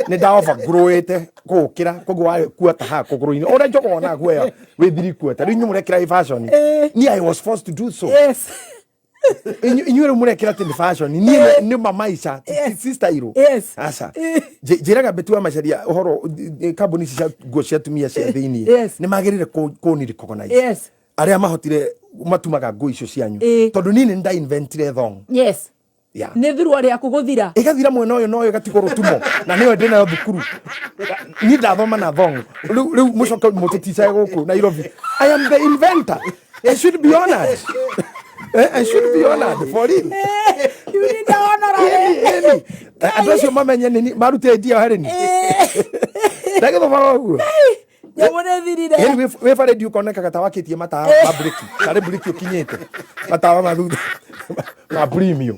nĩ nda overgrowĩte kũũkĩra koguo warĩ kuota haha kũgũrũ-inĩ ũrĩa njogoo wonaga guoya wĩ thiri kuota rĩu inyuĩ mũrekĩra ĩ fashion. Niĩ I was forced to do so. Inyuĩ rĩu mũrekĩra atĩ nĩ fashion niĩ nĩ ma maica ti style. Aca. Njĩraga Betty wa Macharia ũhoro kambuni ici cia nguo cia atumia cia thĩiniĩ nĩ magĩrĩire kũni recognize. Arĩa mahotire matumaga nguo icio cianyu tondũ niĩ nĩ nda inventire thong. Nĩ thurua rĩaku gũthira. Ĩgathira mwena ũyũ na ũyũ ĩgatigwo rũtumo na nĩyo ndĩ nayo thukuru. Niĩ ndathoma na thong. Rĩu rĩu mũcoke mũtũticae gũkũ Nairobi. I am the inventor. I should be honored. I should be honored for real. You need the honor. Ĩni, ĩni. Andũ acio mamenye nĩ marute idea harĩ ni. Ndagĩthomaga ũguo. Nyamũ nĩ thirire. Yaani wĩ barĩndi ũkonekaga ta wakĩtie matawa ma breki tarĩ breki ũkinyĩte matawa ma thutha ma premium.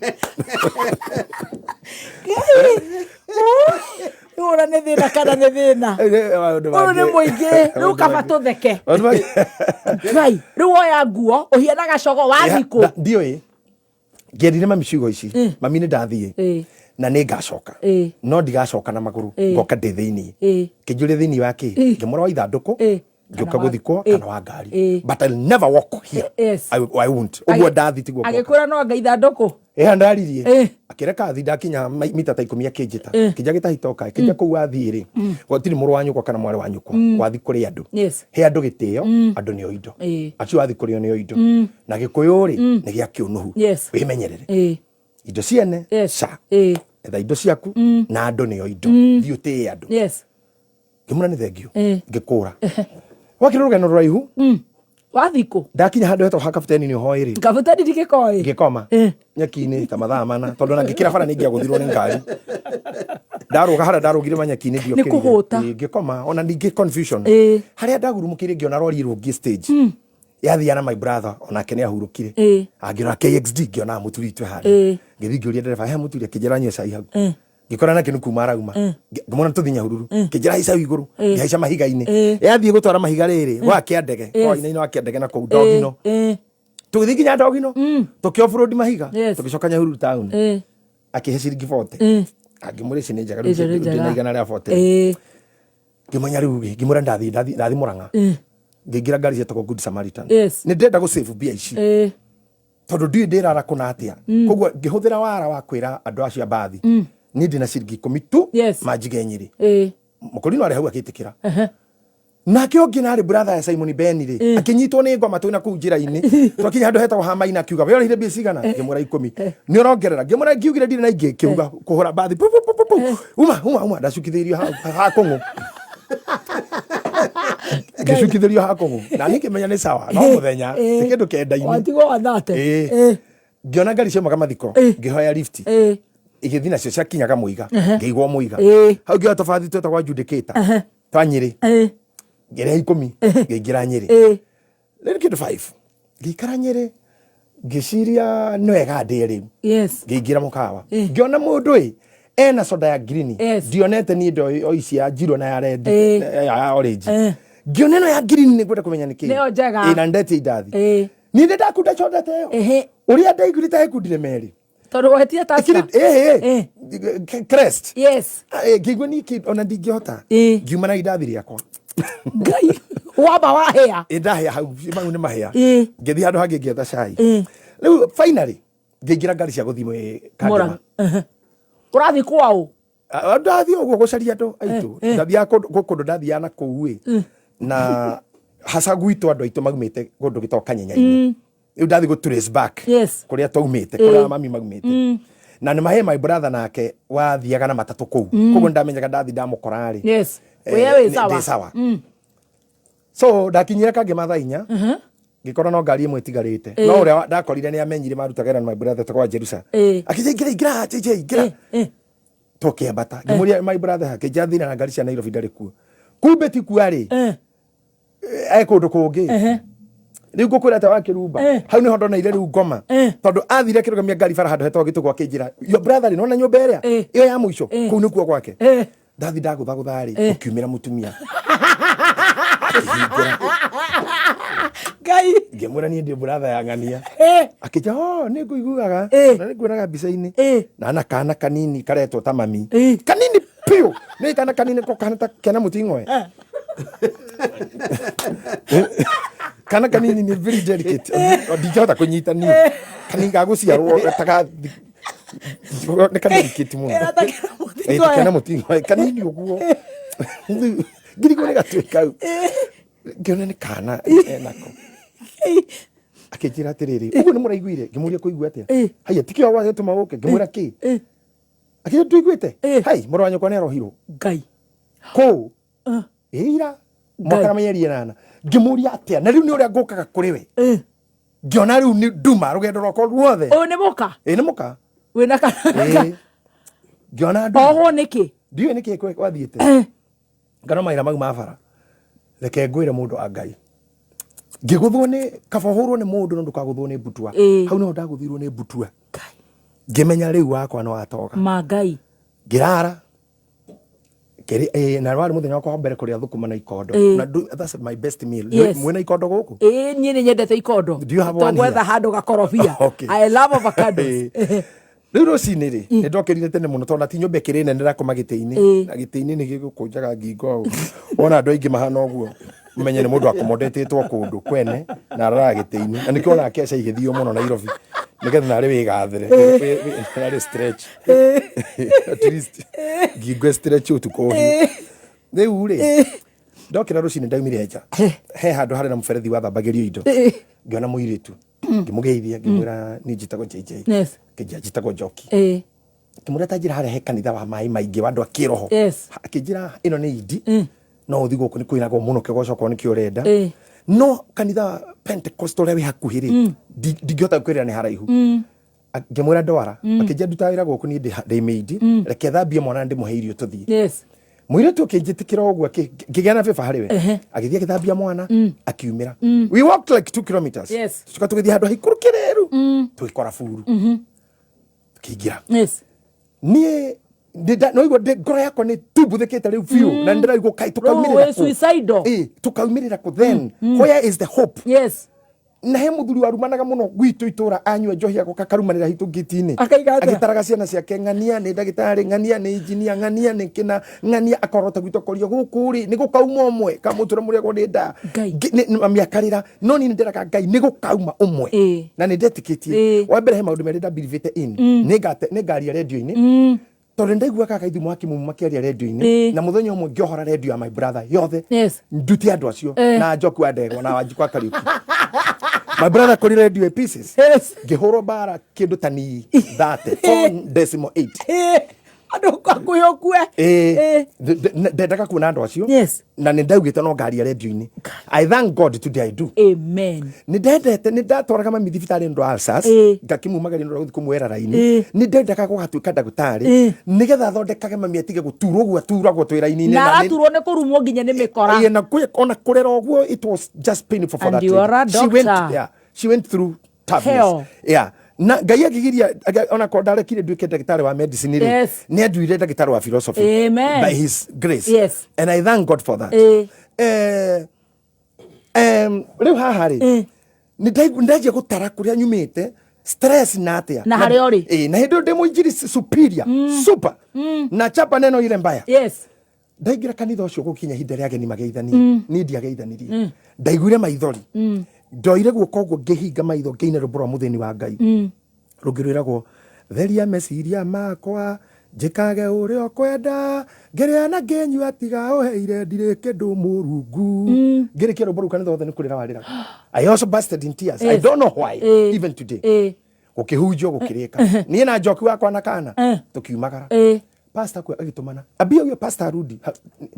Ũra nĩ thĩna kana nĩ thĩna? Ũyũ nĩ mũingĩ rĩu kaba tũtheke. Ngai, rĩu woya nguo ũhianaga cogo wathiĩ kũ? Ndiũĩ ngĩerire mami ciugo ici, mami nĩ ndathiĩ na nĩ ngacoka no ndigacoka na magũrũ, ngoka ndĩ thĩinĩ. Kĩnjũria thĩinĩ wa kĩ? Ngĩmwĩra wa ithandũkũ ngĩũka gũthikwo kana wa ngari, but I'll never walk here. I won't. Ũguo ndathi tiguo ngoka. Agĩkwĩra no anga ithandũkũ. Ndaririe. Akĩreka thi ndakinya mita ta 10 akĩnjĩta. Kĩnja gĩtahitoka, kĩnja kũu wathiĩ rĩ, gũtirĩ mũrũ wa nyũkwa kana mwarĩ wa nyũkwa. Wathi kũrĩ andũ. He andũ gĩtĩo, andũ nĩo indo. Acio wathi kũrĩ o nĩo indo. Na Gĩkũyũ rĩ, nĩ gĩa kĩũnũhu. Wĩmenyerere. Indo ciene, ca. Etha indo ciaku na andũ nĩo indo. Thiĩ ũtĩe andũ. Ngĩmwĩra nĩ thengio. Ngĩkũra. Gwakĩrĩ rũgendo rũraihu. Wathiĩ kũ? Ndakinya handũ hetagwo ha Kabuteni nĩ ũhoĩ rĩ. Kabuteni ti gĩkoĩ. Ngĩkoma. Nyeki-inĩ ta mathaa mana tondũ ona ngĩkĩra bara nĩ ingĩagũthirwo nĩ ngari. Ndarũga harĩa ndarũgire manyeki-inĩ ndiokĩrire. Nĩ kũhũta. Ngĩkoma ona ningĩ confusion. Harĩa ndagurumũkĩire ngĩona rori ĩrũngiĩ stage. Yathia na my brother onake nĩ ahurũkire. Angĩrora KXD ngĩona mũturi itwe harĩa. Ngĩthiĩ ngĩũria ndereba he mũturi akĩnjĩra nyue cai hau. Ngĩkora nake nĩ kuma arauma. Ngĩmwona tũthiĩ Nyahururu. Ngĩnjĩra haica hau igũrũ. Ngĩhaica mahiga-inĩ. Yathiĩ gũtwara mahiga rĩrĩ gwa Kĩandege. Kwa inaina wa Kĩandege na kũu Ndogino. Tũgĩthiĩ nginya Ndogino. Tũkĩ offroad mahiga. Tũgĩcoka Nyahururu town. Akĩhe ciringi 40. Angĩmwĩra ici nĩ njega rĩu ndĩ na igana rĩa 40. Ngĩmenya rĩu rĩ, ngĩmwĩra ndathiĩ ndathiĩ Murang'a. Ngĩingĩra ngari cietagwo Good Samaritan. Yes. Nĩ ndĩrenda gũ save mbia ici. Tondũ ndiũĩ ndĩrara kũna atĩa. Koguo ngĩhũthĩra wara wa kwĩra andũ acio a mbathi niĩ ndĩna ciringi 10 tu, manjige Nyĩrĩ. Mũkũrinũ arĩ hau agĩtĩkĩra. Nake ũngĩ narĩ brother ya Simon Ben rĩ, akĩnyitwo nĩ ngoma twĩna kũu njĩra-inĩ. Twakinya handũ hetagwo ha Maina, akiuga we ũrĩhire mbia cigana? Ngĩmwĩra 10. Nĩ ũrongerera? Ngĩmwĩra ngiugire ndirĩ na ingĩ. Kĩuga kũhũra mbathi pu, pu, pu, pu, pu. Uma uma uma, ndacukithĩirio ha kũng'ũ. Ngĩcukithĩrio ha kũng'ũ na niĩ ngĩmenya nĩ sawa, no mũthenya nĩ kĩndũ kenda-inĩ. Watigwo wathate. Ĩĩ. Ngĩona ngari ciaumaga mathiko, ngĩhoya lift. Igĩthiĩ nacio ciakinyaga Mũiga, ngĩigwo Mũiga. Hau ngĩoya tũbathi twetagwo adjudicator twa Nyĩrĩ, ngĩrĩha 10, ngĩingĩra Nyĩrĩ. Rĩu kĩndũ 5 ngĩikara Nyĩrĩ, ngĩciria nĩ wega ndĩe rĩu. Ngĩingĩra mũkawa, ngĩona mũndũ ĩ ena soda ya green. Ndionete niĩ ndo o ici ya njirũ na ya red, ya orange. Ngĩona ĩno ya green, nĩ ngwenda kũmenya nĩ kĩĩ. Nĩyo njega. Ĩ, na ndetia indathi. Niĩ nĩ ndakunda soda ta ĩyo. Ũrĩa ndaiguire ta ĩkundire merĩ. Tondũ wetia Tusker. Crest. Ah, ngĩigua niĩ ona ndingĩhota. Ngiuma na indathi rĩakwa. Ngai, wamba wahĩa. Ĩ, ndahĩa hau, mau nĩ mahĩa. Ngĩthiĩ handũ hangĩ ngĩetha cai. Rĩu finally ngĩingĩra ngari cia gũthiĩ Kangema. Ũrathiĩ kwaũ? Ah, ndathiĩ ũguo gũcaria andũ aitũ. Ndathiaga kũndũ ndathiaga na kũu ĩ, na haca gwitũ andũ aitũ maumĩte kũndũ gĩtagwo Kanyenyainĩ. Rĩu ndathiĩ gũ trace back kũrĩa twaumĩte, kũrĩa mami maumĩte, na nĩ mahe my brother nake wathiaga na matatũ kũu, koguo ndamenyaga ndathi ndamũkora rĩ, Wĩ wĩ sawa. Ndĩ sawa. So ndakinyire Kangema thaa 4, ngĩkora no ngari ĩmwe ĩtigarĩte, no ũrĩa ndakorire nĩ amenyire marutaga wĩra na my brother etagwo Jerusa. Akĩnjĩra, ingĩra, ingĩra, JJ, ingĩra. Tũkĩambata, ngĩmũria my brother, akĩnjĩra thĩna na ngari cia Nairobi ndarĩ kuo, kumbe ti kuo arĩ, e kũndũ kũngĩ. Rĩu ngũkwĩra ta wakĩrumba. Hau nĩho ndoneire rĩu ngoma, tondũ athire akĩrũgamia ngari bara handũ hetagwo Gĩtũgũ, akĩnjĩra, your brother rĩ, nona nyũmba ĩrĩa ĩyo ya mũico, kũu nĩkuo gwake. Ndathi ndagũthagũtha rĩ, gũkiumĩra mũtumia akĩhingũra. Ngai. Ngĩmwĩra niĩ ndĩ brother ya ng'ania. Akĩnjĩra, oh, nĩ ngũiguaga na nĩ nguonaga mbica-inĩ. Na kana kanini karetwo ta mami. Kanini piũ, nĩ kana kanini ko kahana ta kena mũting'oe. Kana kanini nĩ very delicate, ndingĩhota kũnyita niĩ kanini ga gũciarwo ta nĩ ka delicate mũno. Ĩra ta kena mũting'oe. Ta kena mũting'oe kanini ũguo, ngirigwo nĩ gatuĩ kau, ngĩona nĩ kana enako. Akĩnjĩra atĩrĩrĩ, ũguo nĩ mũraiguire? Ngĩmũria, kũigua atĩa? Haiya, tikĩo wagĩtũma ũke? Ngĩmwĩra kĩ? Akĩnjĩra, tũiguĩte hai mũrũ wa nyũkwa nĩ arohirwo. Ngai. Kũu ĩira mwaka na mĩeri 8. Ngĩmũria atĩa? Na rĩu nĩ ũrĩa ngũkaga kũrĩ we, ngĩona rĩu nĩ nduma rũgendo rwakwa ruothe. Ũyũ nĩ mũka? Ĩ, nĩ mũka. Wĩna kana? Ĩ. Ngĩona nduma. Ohwo nĩkĩ? Ndiũĩ nĩkĩ gwathiĩte. Ngano mawĩra mau ma bara, reke ngwĩre mũndũ wa Ngai, ngĩgũthwo nĩ kaba ũhũrwo nĩ mũndũ no ndũkagũthwo nĩ mbutua. Hau niho ndagũthirwo nĩ mbutua, ngĩmenya rĩu wakwa nĩ watoga. Ma Ngai. Ngĩrara na warĩ mũthenya wakwa wa mbere kũrĩa thũkũma na ikondo. Na that's my best meal. Mwĩna ikondo gũkũ? Ĩĩ, niĩ nĩ nyendete ikondo. Do you have one Tũgwetha here? handũ gakorobia. Okay. I love avocados. Rĩu rũcinĩ rĩ, nĩ ndokĩrire tene mũno tondũ na ti nyũmba ĩkĩrĩ nene, ndakoma gĩtĩ-inĩ. Na gĩtĩ-inĩ nĩ gĩgũkũnjaga ngingo ũũ. Wona andũ aingĩ mahana ũguo, ũmenye nĩ mũndũ akomodetĩtwo kũndũ kwene na araraga gĩtĩ-inĩ, na nĩkĩo wonaga keca igĩthio mũno Nairobi, nĩgetha narĩ wĩgathĩre, narĩ stretch at least ngingo stretch ũtukũ ũhiũ. Rĩu rĩ, ndokĩra rũcinĩ, ndaumire nja, he handũ harĩ na mũberethi wathambagĩrio indo, ngĩona mũirĩtu, ngĩmũgeithia, ngĩmwĩra niĩ njĩtagwo JJ. Akĩnjĩra njĩtagwo Njoki. Ngĩmũria ta njĩra harĩa he kanitha wa maĩ maingĩ wa andũ a kĩroho. Akĩnjĩra ĩno nĩ indi, no ũthiĩ gũkũ nĩ kwĩragwo mũno kĩgoco okorwo nĩkĩo ũrenda, no kanitha wa Pentecostal ũrĩa wĩ hakuhĩ rĩ, ndingĩhota kwĩrĩra nĩ haraihu. Ngĩmwĩra ndwara. Akĩnjĩra ndutaga wĩra gũkũ, niĩ ndĩ maid, reke thambie mwana ndĩmũhe irio tũthiĩ. Mũirĩtu ũkĩnjĩtĩkĩra ũguo, ngĩgĩa na favor harĩ we. Agĩthiĩ agĩthambia mwana, akiumĩra. We walked like 2 kilometers. Tũcoka tũgĩthiĩ handũ haikũrũkĩrĩru, tũgĩkora buru, tũkĩingĩra. Niĩ noigua ngoro yakwa nĩ tumbuthĩkĩte rĩu biũ, na nĩndĩraigua kaĩ Rĩu tũkaumĩrĩra wĩ kũ? suicidal. Ĩ, tũkaumĩrĩra kũ then? Where is the hope? Na he muthuri warumanaga muno gwitũ itũra, anyua njohi agoka karumanĩra hitũ ngĩti-inĩ. Akaiga atĩa? Agĩtaraga ciana ciake, ng'ania nĩ ndagĩtarĩ, ng'ania nĩ injinia, ng'ania nĩ kĩna, ng'ania akorota gwitũ, akoria gũkũ rĩ nĩ gũkauma ũmwe kamũtũra mũrĩagwo nĩ nda. Ngai. Mami akarĩra, no niĩ nĩ nderaga Ngai nĩ gũkauma ũmwe. Na nĩ ndetĩkĩtie. Wa mbere, he maũndũ merĩ ndabirivĩte in nĩ ngaria redio-inĩ, tondũ nĩ ndaiguaga kaithumo wa kĩmumu makĩaria redio-inĩ. Na mũthenya ũmwe ngĩohora redio ya my brother yothe, ndute andũ acio na Njoki wa Ndegwa na Wanjikũ wa Kariũki. My brother kũrĩ radio pieces. Ngĩhũrwo mbara kĩndũ ta ni 34.8. Andũ hakuhĩ ũkue. Ndendaga kuona andũ acio. Na nĩ ndaugĩte no ngaria redio-inĩ. I thank God today I do. Amen. Nĩ ndendete, nĩ ndatwaraga mami thibitarĩ nĩ ũndũ wa ulcers. Ngakĩmumagaria nĩ ũndũ wa gũthiĩ kũmuoera raini. Nĩ ndendaga gũgatuĩka ndagĩtarĩ nĩgetha thondekage mami atige gũturwo ũguo aturagwo twĩ raini-inĩ. Na araturwo nĩ kũrumwo nginya nĩ mĩkora. Ĩĩ, na ona kũrera ũguo, it was just painful for And that you are a lady. She went, doctor. yeah, she went through toughness. Hell. Yeah. Na Ngai akĩgiria ona korwo ndarekire nduĩke ndagĩtarĩ wa medicine rĩ, nĩ anduire ndagĩtarĩ wa philosophy. Amen. By his grace. And I thank God for that. Rĩu haha rĩ, nĩ ndanjia gũtara kũrĩa nyumĩte, stress na atĩa. Na harĩa ũrĩ. Ĩĩ, na hĩndĩ ĩyo ndĩ mũinjiri superior super na chapa neno ile mbaya. Ndaingĩra kanitha ũcio, gũkinya ihinda rĩa ageni mageithanie, niĩ ndiageithanirie, ndaiguire maithori, ndoire guoko ũguo, ngĩhinga maitho, ngĩina rwĩmbo rwa mũthĩni wa Ngai rũngĩ rwĩragwo, "Theria meciria makwa, njĩkage ũrĩa ũkwenda, ngĩrĩa na ngĩnyua tiga ũheire, ndirĩ kĩndũ mũrungu." Ngĩrĩkia rwĩmbo rũu, kanitha wothe nĩ kũrĩra warĩraga. I also busted in tears. I don't know why. Even today. Gũkĩhunjio, gũkĩrĩka, niĩ na Njoki wakwa na kana tũkiumagara. Pastor kwe agĩtũmana, ambia huyo pastor arudi.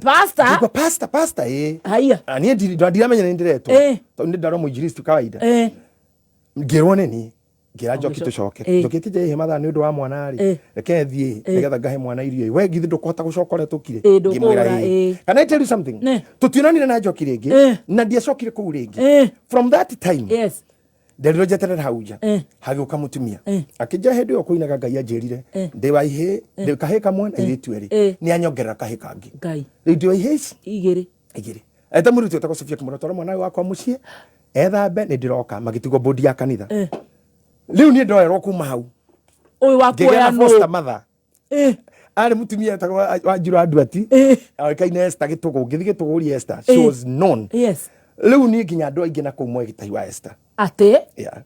Pastor. Ngĩigua, "Pastor, pastor." Ĩ. Haya. Na niĩ ndiramenya nĩ ndĩretwo, tondũ nĩ ndarwo mũinjilisti kawaida. Ngĩrwo nĩ niĩ, ngĩra Njoki tũcoke. Njoki akĩnjĩra, "Ihe mathaa nĩ ũndũ wa mwana rĩ, reke thiĩ nĩgetha ngahe mwana irio. We githĩ ndũkũhota gũcoka ũrĩa tũkire?" Ĩ, ndũkũra, Ngĩmwĩra ĩ. Can I tell you something? Tũtionanire na Njoki rĩngĩ na ndiacokire kũu rĩngĩ. From that time nderirwo njeterere hau nja. Hagĩũka mũtumia akĩnjĩra, hĩndĩ ĩyo kũinaga Ngai anjĩrire ndĩ wa ihĩ, ndĩ kahĩ kamwe na airĩtu erĩ. Nĩ anyongerera kahĩ kangĩ. Ngai. Rĩu ndĩ wa ihĩ ici igĩrĩ. Igĩrĩ. Eta mũirĩtu wetagwo Sofia, kĩmwĩra, "Twara mwana ũyũ wakwa mũciĩ ethambe, nĩ ndĩroka." Magĩtigwo bodi ya kanitha. Rĩu niĩ ndoerwo kuma hau Ũyũ wa ngĩgĩa kuoya na foster nũ? mother. Arĩ mũtumia wetagwo Wanjiru wa Nduati, oĩkaine Esther Gĩtũgũ. Ngĩthiĩ Gĩtũgũ ũrie Esther, she was known. Rĩu niĩ nginya andũ aingĩ na kũu moĩ Gĩtahi wa Esther. Atĩ. Yeah.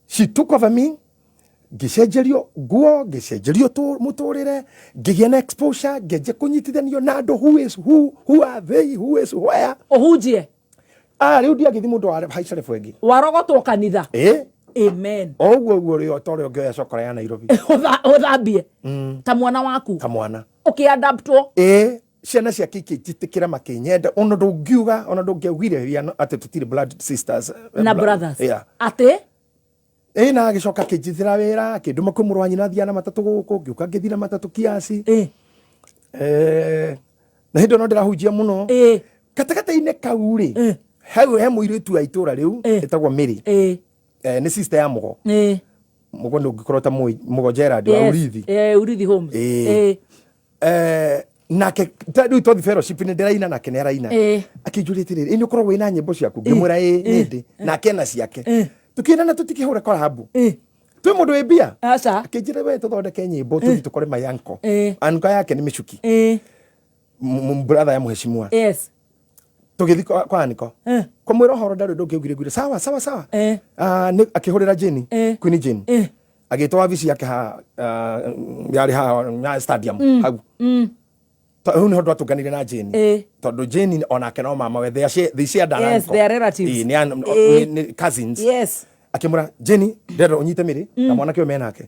She took over me, ngĩcenjerio nguo, ngĩcenjerio mũtũrĩre, ngĩgĩa na exposure, ngĩanjia kũnyitithanio na andũ, who is who, who are they, who is where. Ũhunjie. Ah, rĩu ndiagĩthi mũndũ wa haica level ĩngĩ. Warogotwo kanitha. Ĩ. Amen. O ũguo ũguo rĩ, ta ũrĩa ũngĩoya cokora ya Nairobi. Ũthambie ta mwana waku. Ta mwana. Ũkĩadaptwo. Ĩ, ciana ciake ikĩnjĩtĩkĩra, makĩnyenda, ona ndũngiuga, ona ndũngĩaugire we are atĩ tũtirĩ blood sisters, na brothers. Atĩ. Ĩ, na agĩcoka akĩnjithĩra wĩra, akĩndũma kwĩ mũrũ wa nyina athiaga na matatũ gũkũ, ngĩũka ngĩthiĩ na matatũ kiasi. Na hĩndĩ ĩyo no ndĩrahunjia mũno. Gatagatĩ-inĩ kau rĩ, hau he mũirĩtu wa itũra rĩu ĩtagwo Mary. Nĩ sister ya Mũgo. Mũgo nĩ ũngĩkorwo ta mũĩ Mũgo Gerard wa Urithi. Urithi Homes. Nake rĩu twathi fellowship nĩ ndĩraina nake nĩ araina. Akĩnjũria atĩrĩrĩ, "Ĩ, nĩ ũkoragwo wĩna nyĩmbo ciaku?" Ngĩmwĩra, "Ĩ, nĩ ndĩ." Nake ena ciake. Tũkĩrana tũtikĩhũre korabu, twĩ mũndũ wĩ mbia. Aca. Akĩnjĩra, "We tũthondeke nyĩmbo tũthiĩ tũkore my uncle." Uncle yake nĩ Mĩcuki, brother ya mheshimiwa. Tũgĩthiĩ kwa aniko kũmwĩra ũhoro, ndarĩ ũndũ ũngĩ augire, ngwĩre sawa sawa sawa. Ah, akĩhũrĩra Jane, Queen Jane. Agĩtwo wabici yake ha, ah, yarĩ ha Nyayo Stadium hau. Hau nĩho twatũnganire na Jane, tondũ Jane onake no mama we, they shared an Yes, uncle. they are relatives. Ĩĩ, nĩ cousins. Akĩmwĩra, "Jane, ndĩrenda ũnyite mĩrĩ na mwanake ũyũ menake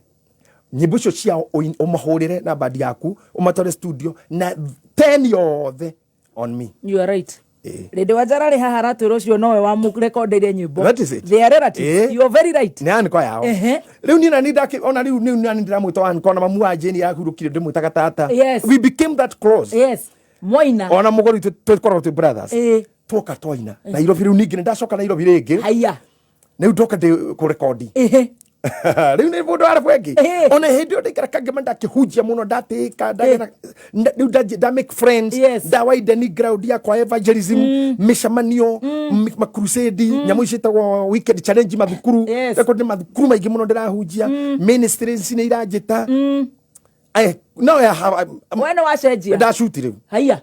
nyĩmbo icio ciao, ũmahũrĩre na bandi yaku, ũmatware studio na 10 yothe on me." You are right. Ĩĩ. Rĩndĩ Wanjara rĩ haha aratwĩra ũcio nowe wamũrekondeire nyĩmbo. That is it. They are relatives. You are very right. Nĩ aniko yao. Rĩu niĩ nani ndakĩ ona rĩu nĩ nani ndĩramwĩta aniko, ona mamu wa Jane yahurũkire ndĩmwĩtaga tata. We became that close. Yes, mwaina. Ona mũgũri tũkoragwo twĩ brothers. Twoka twaina Nairobi. Rĩu ningĩ nĩ ndacoka Nairobi rĩngĩ. Haya. Rĩu ndoka ndĩ kũrekondi. Rĩu nĩ mũndũ wa arabu ĩngĩ. Ona hĩndĩ ĩyo ndaikara Kangema ndakĩhunjia mũno, ndatĩĩka, ndagera rĩu nda make friends. Nda widen ground yakwa evangelism, mĩcemanio, macrusade, nyamũ ici ciĩtagwo weekend challenge, mathukuru. Record nĩ mathukuru maingĩ mũno ndĩrahunjia, ministries nĩ iranjĩta. No I have, We nĩ wacenjia. Ndacuti rĩu. Haiya.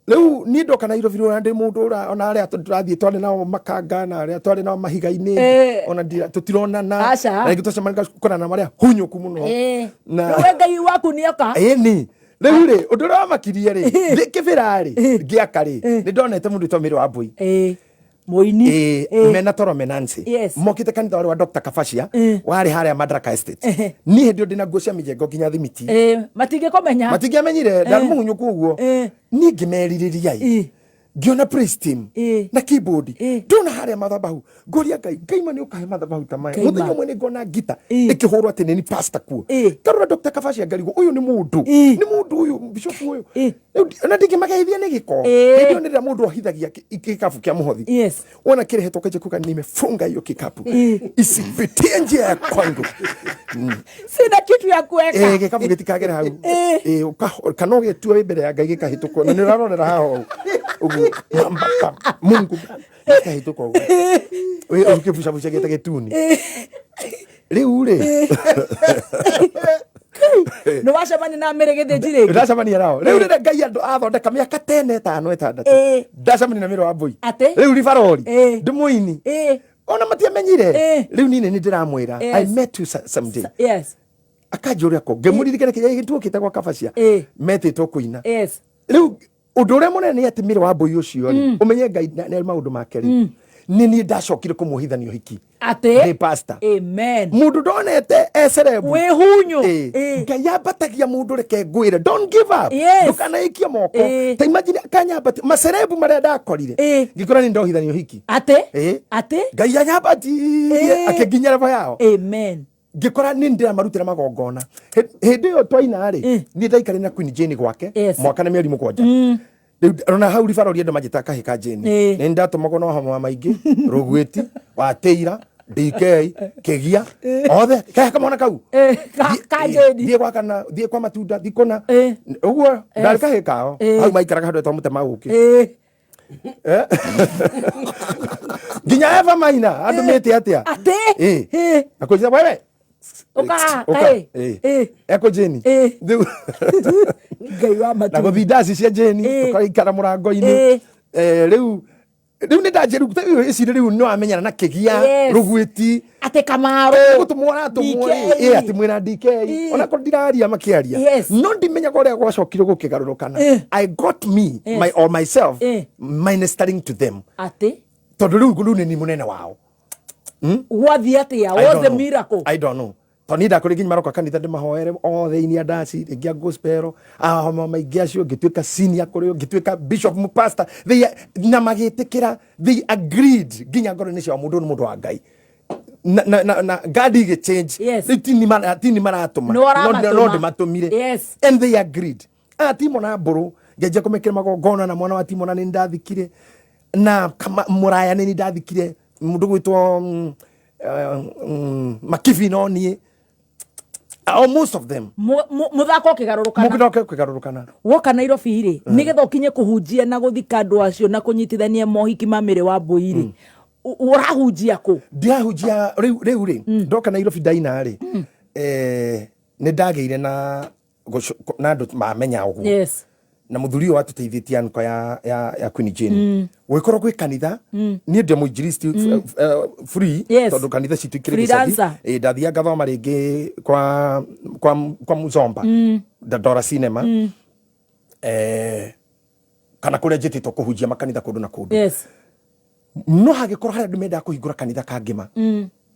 Rĩu niĩ ndoka Nairobi rĩ, ona ndĩ mũndũ ũra ona arĩa tũrathiĩ twarĩ nao makanga na arĩa twarĩ nao mahiga-inĩ, ona tũtironana. Aca. Na rĩngĩ twacemania gũkorana na marĩa hunyũku mũno. Na Rĩu we Ngai waku nĩoka. Ĩni rĩu rĩ, ũndũ ũrĩa wamakirie rĩ, ndĩ kĩbĩra rĩ, ngĩaka rĩ, nĩ ndonete mũndũ wĩtwo Mĩrĩ wa Mbũi. Mũini. Mena toro menancy. Mokĩte kanitha warĩ wa Dr. Kabacia, warĩ harĩa Madaraka Estate. Niĩ hĩndĩ ĩyo ndĩna nguo cia mĩjengo nginya thimiti. Matingĩkũmenya. Matingĩamenyire ndarĩ mũhunyũku ũguo. Niĩ ngĩmerirĩria ĩ, ngĩona praise team na keyboard, ndona harĩa mathabahu, ngoria Ngai, Ngai ma nĩ ũkahe mathabahu ta maya? Ngai ma. Mũthenya ũmwe nĩ ngona ngita ĩkĩhũrwo atĩ nĩ ni pastor kuo. Ngarora Dr. Kabacia, ngarigwo ũyũ nĩ mũndũ, nĩ mũndũ ũyũ, bishop ũyũ. Rĩu ona ndingĩmageithia nĩ gĩko. Hĩndĩ ĩyo nĩ rĩrĩa mũndũ ohithagia gĩkabu kĩa mũhothi. Wona kĩrehetwo ũkanjia kuga nimefunga hiyo kikapu isipitie njia ya kwangu. Sina kitu ya kuweka. Gĩkabu gĩtikagere hau. Kana ũgĩtua wĩ mbere ya Ngai gĩkahĩtũkwo na nĩ ũrarorera haha ũũ ũguo. Mamba, pam, Mungu gĩkahĩtũka ũguo. Wĩ ũkĩbucabuca gĩta gĩtuni. Rĩu rĩ, Nĩ wacemania na Mĩrĩ Gĩthĩnji rĩngĩ? Ndacemania nao rĩu rĩrĩa Ngai andũ athondeka mĩaka tene ĩtano ĩtandatũ. Ndacemania na Mĩrĩ wa Mbũi. Atĩ? Rĩu ribarori ndĩ mũini. Ona matiamenyire. Rĩu niĩ nĩ ndĩramwĩra, I met you someday. Akanjũria ko ngĩmũririkana kĩrĩa gĩtuokĩte gwa Kabacia, metĩtwo kũina. Rĩu ũndũ ũrĩa mũnene nĩ atĩ Mĩrĩ wa Mbũi ũcio rĩ, ũmenye Ngai nĩ maũndũ make rĩ, nĩ niĩ ndacokire kũmuohithania ũhiki. Atĩ? Ndĩ pastor. Amen. Mũndũ ndonete e celeb. Wĩ hunyũ. Ngai ambatagia mũndũ, reke ngwĩre, don't give up. Ndũkanaikie moko. Ta imagine akanyambatia macerebu marĩa ndakorire, ngĩkora nĩ ndohithania ũhiki. Atĩ? Atĩ? Ngai anyambatirie akĩnginya level yao. Amen. Ngĩkora nĩ ndĩramarutĩra magongona. Hĩndĩ ĩyo twaina rĩ, niĩ ndaikarire na Queen Jane gwake mwaka na mĩeri 7. Rĩu ona hau ribarori andũ manjĩtaga kahĩ ka Jane. Nĩ ndatũmagwo na wahoma maingĩ, Rũgwĩti, Watĩira, DK, Kĩgia, othe kehe kamwana kau. Ka Jane. Thiĩ gwa kana, thiĩ kwa matunda, thiĩ kũna. Ũguo ndarĩ kahĩ kao. Hau maikaraga handũ etagwo mũtema ũkĩ. Nginya Eva Maina andũ mĩte atĩa? Atĩ? Akũnjĩra wewe. Ũka haha, Ũka. kaĩ. Eko Jane. Rĩu Ngai wa na matu. gũthiĩ ndaci cia Jane, tũkaikara mũrango-inĩ. Rĩu nĩ ndanjĩru ĩcirĩ rĩu nĩ wamenyana na Kĩgia, Rũgwĩti. Atĩ Kamaru. Gũtũmwo aratũmwo rĩ, DK. Atĩ mwĩna DK. Ona korwo ndiraria makĩaria. No ndimenyaga ũrĩa gwacokire gũkĩgarũrũkana. I got me, my, or myself, ministering to them. Atĩ? Tondũ rĩu nĩ niĩ mũnene wao. Gwathiĩ atĩa? I What's don't the know. miracle? I don't know. Tondũ niĩ ndakũrĩ nginya maroka kanitha ndĩmahoere othe inia ndaci rĩngĩ a gospel ahoma maingĩ acio, ngĩtuĩka senior kũrĩ o, ngĩtuĩka bishop pastor. They na magĩtĩkĩra, they agreed nginya ngoro-inĩ ciao mũndũ nĩ mũndũ wa Ngai. Na God igĩ change. Rĩu tini maratũma. Nĩ ũramatũma. No ndĩmatũmire. And they agreed. Timo na mbũrũ ngĩanjia kũmekĩra magongona na mwana wa Timo na nĩ ndathikire na kama, mũraya nĩ ndathikire mũndũ gwĩtwo Makibi no niĩ. Oh, most of them. Mũthako ũkĩgarũrũkana. Mũthako ũkĩgarũrũkana. Woka Nairobi rĩ, nĩgetha ũkinye kũhunjia na gũthika andũ acio na kũnyitithania mohiki ma Mĩrĩ wa Mbũi rĩ, ũrahunjia kũ? Ndĩrahunjia rĩu rĩ, ndoka Nairobi ndaina rĩ, nĩ ndagĩire na na andũ mamenya ũguo. Na mũthuri ũyũ watũteithĩtie anko ya Queen Jane. Gũgĩkorwo gwĩ kanitha, niĩ ndĩ mũinjilisti free, tondũ kanitha citũ ikĩrĩ gĩcagi. Freelancer. Ndathiaga ngathoma rĩngĩ kwa Muzomba, Dandora Cinema. Kana kũrĩa njĩtĩtwo kũhunjia makanitha kũndũ na kũndũ. No hagĩkorwo harĩa andũ mendaga kũhingũra kanitha kangĩma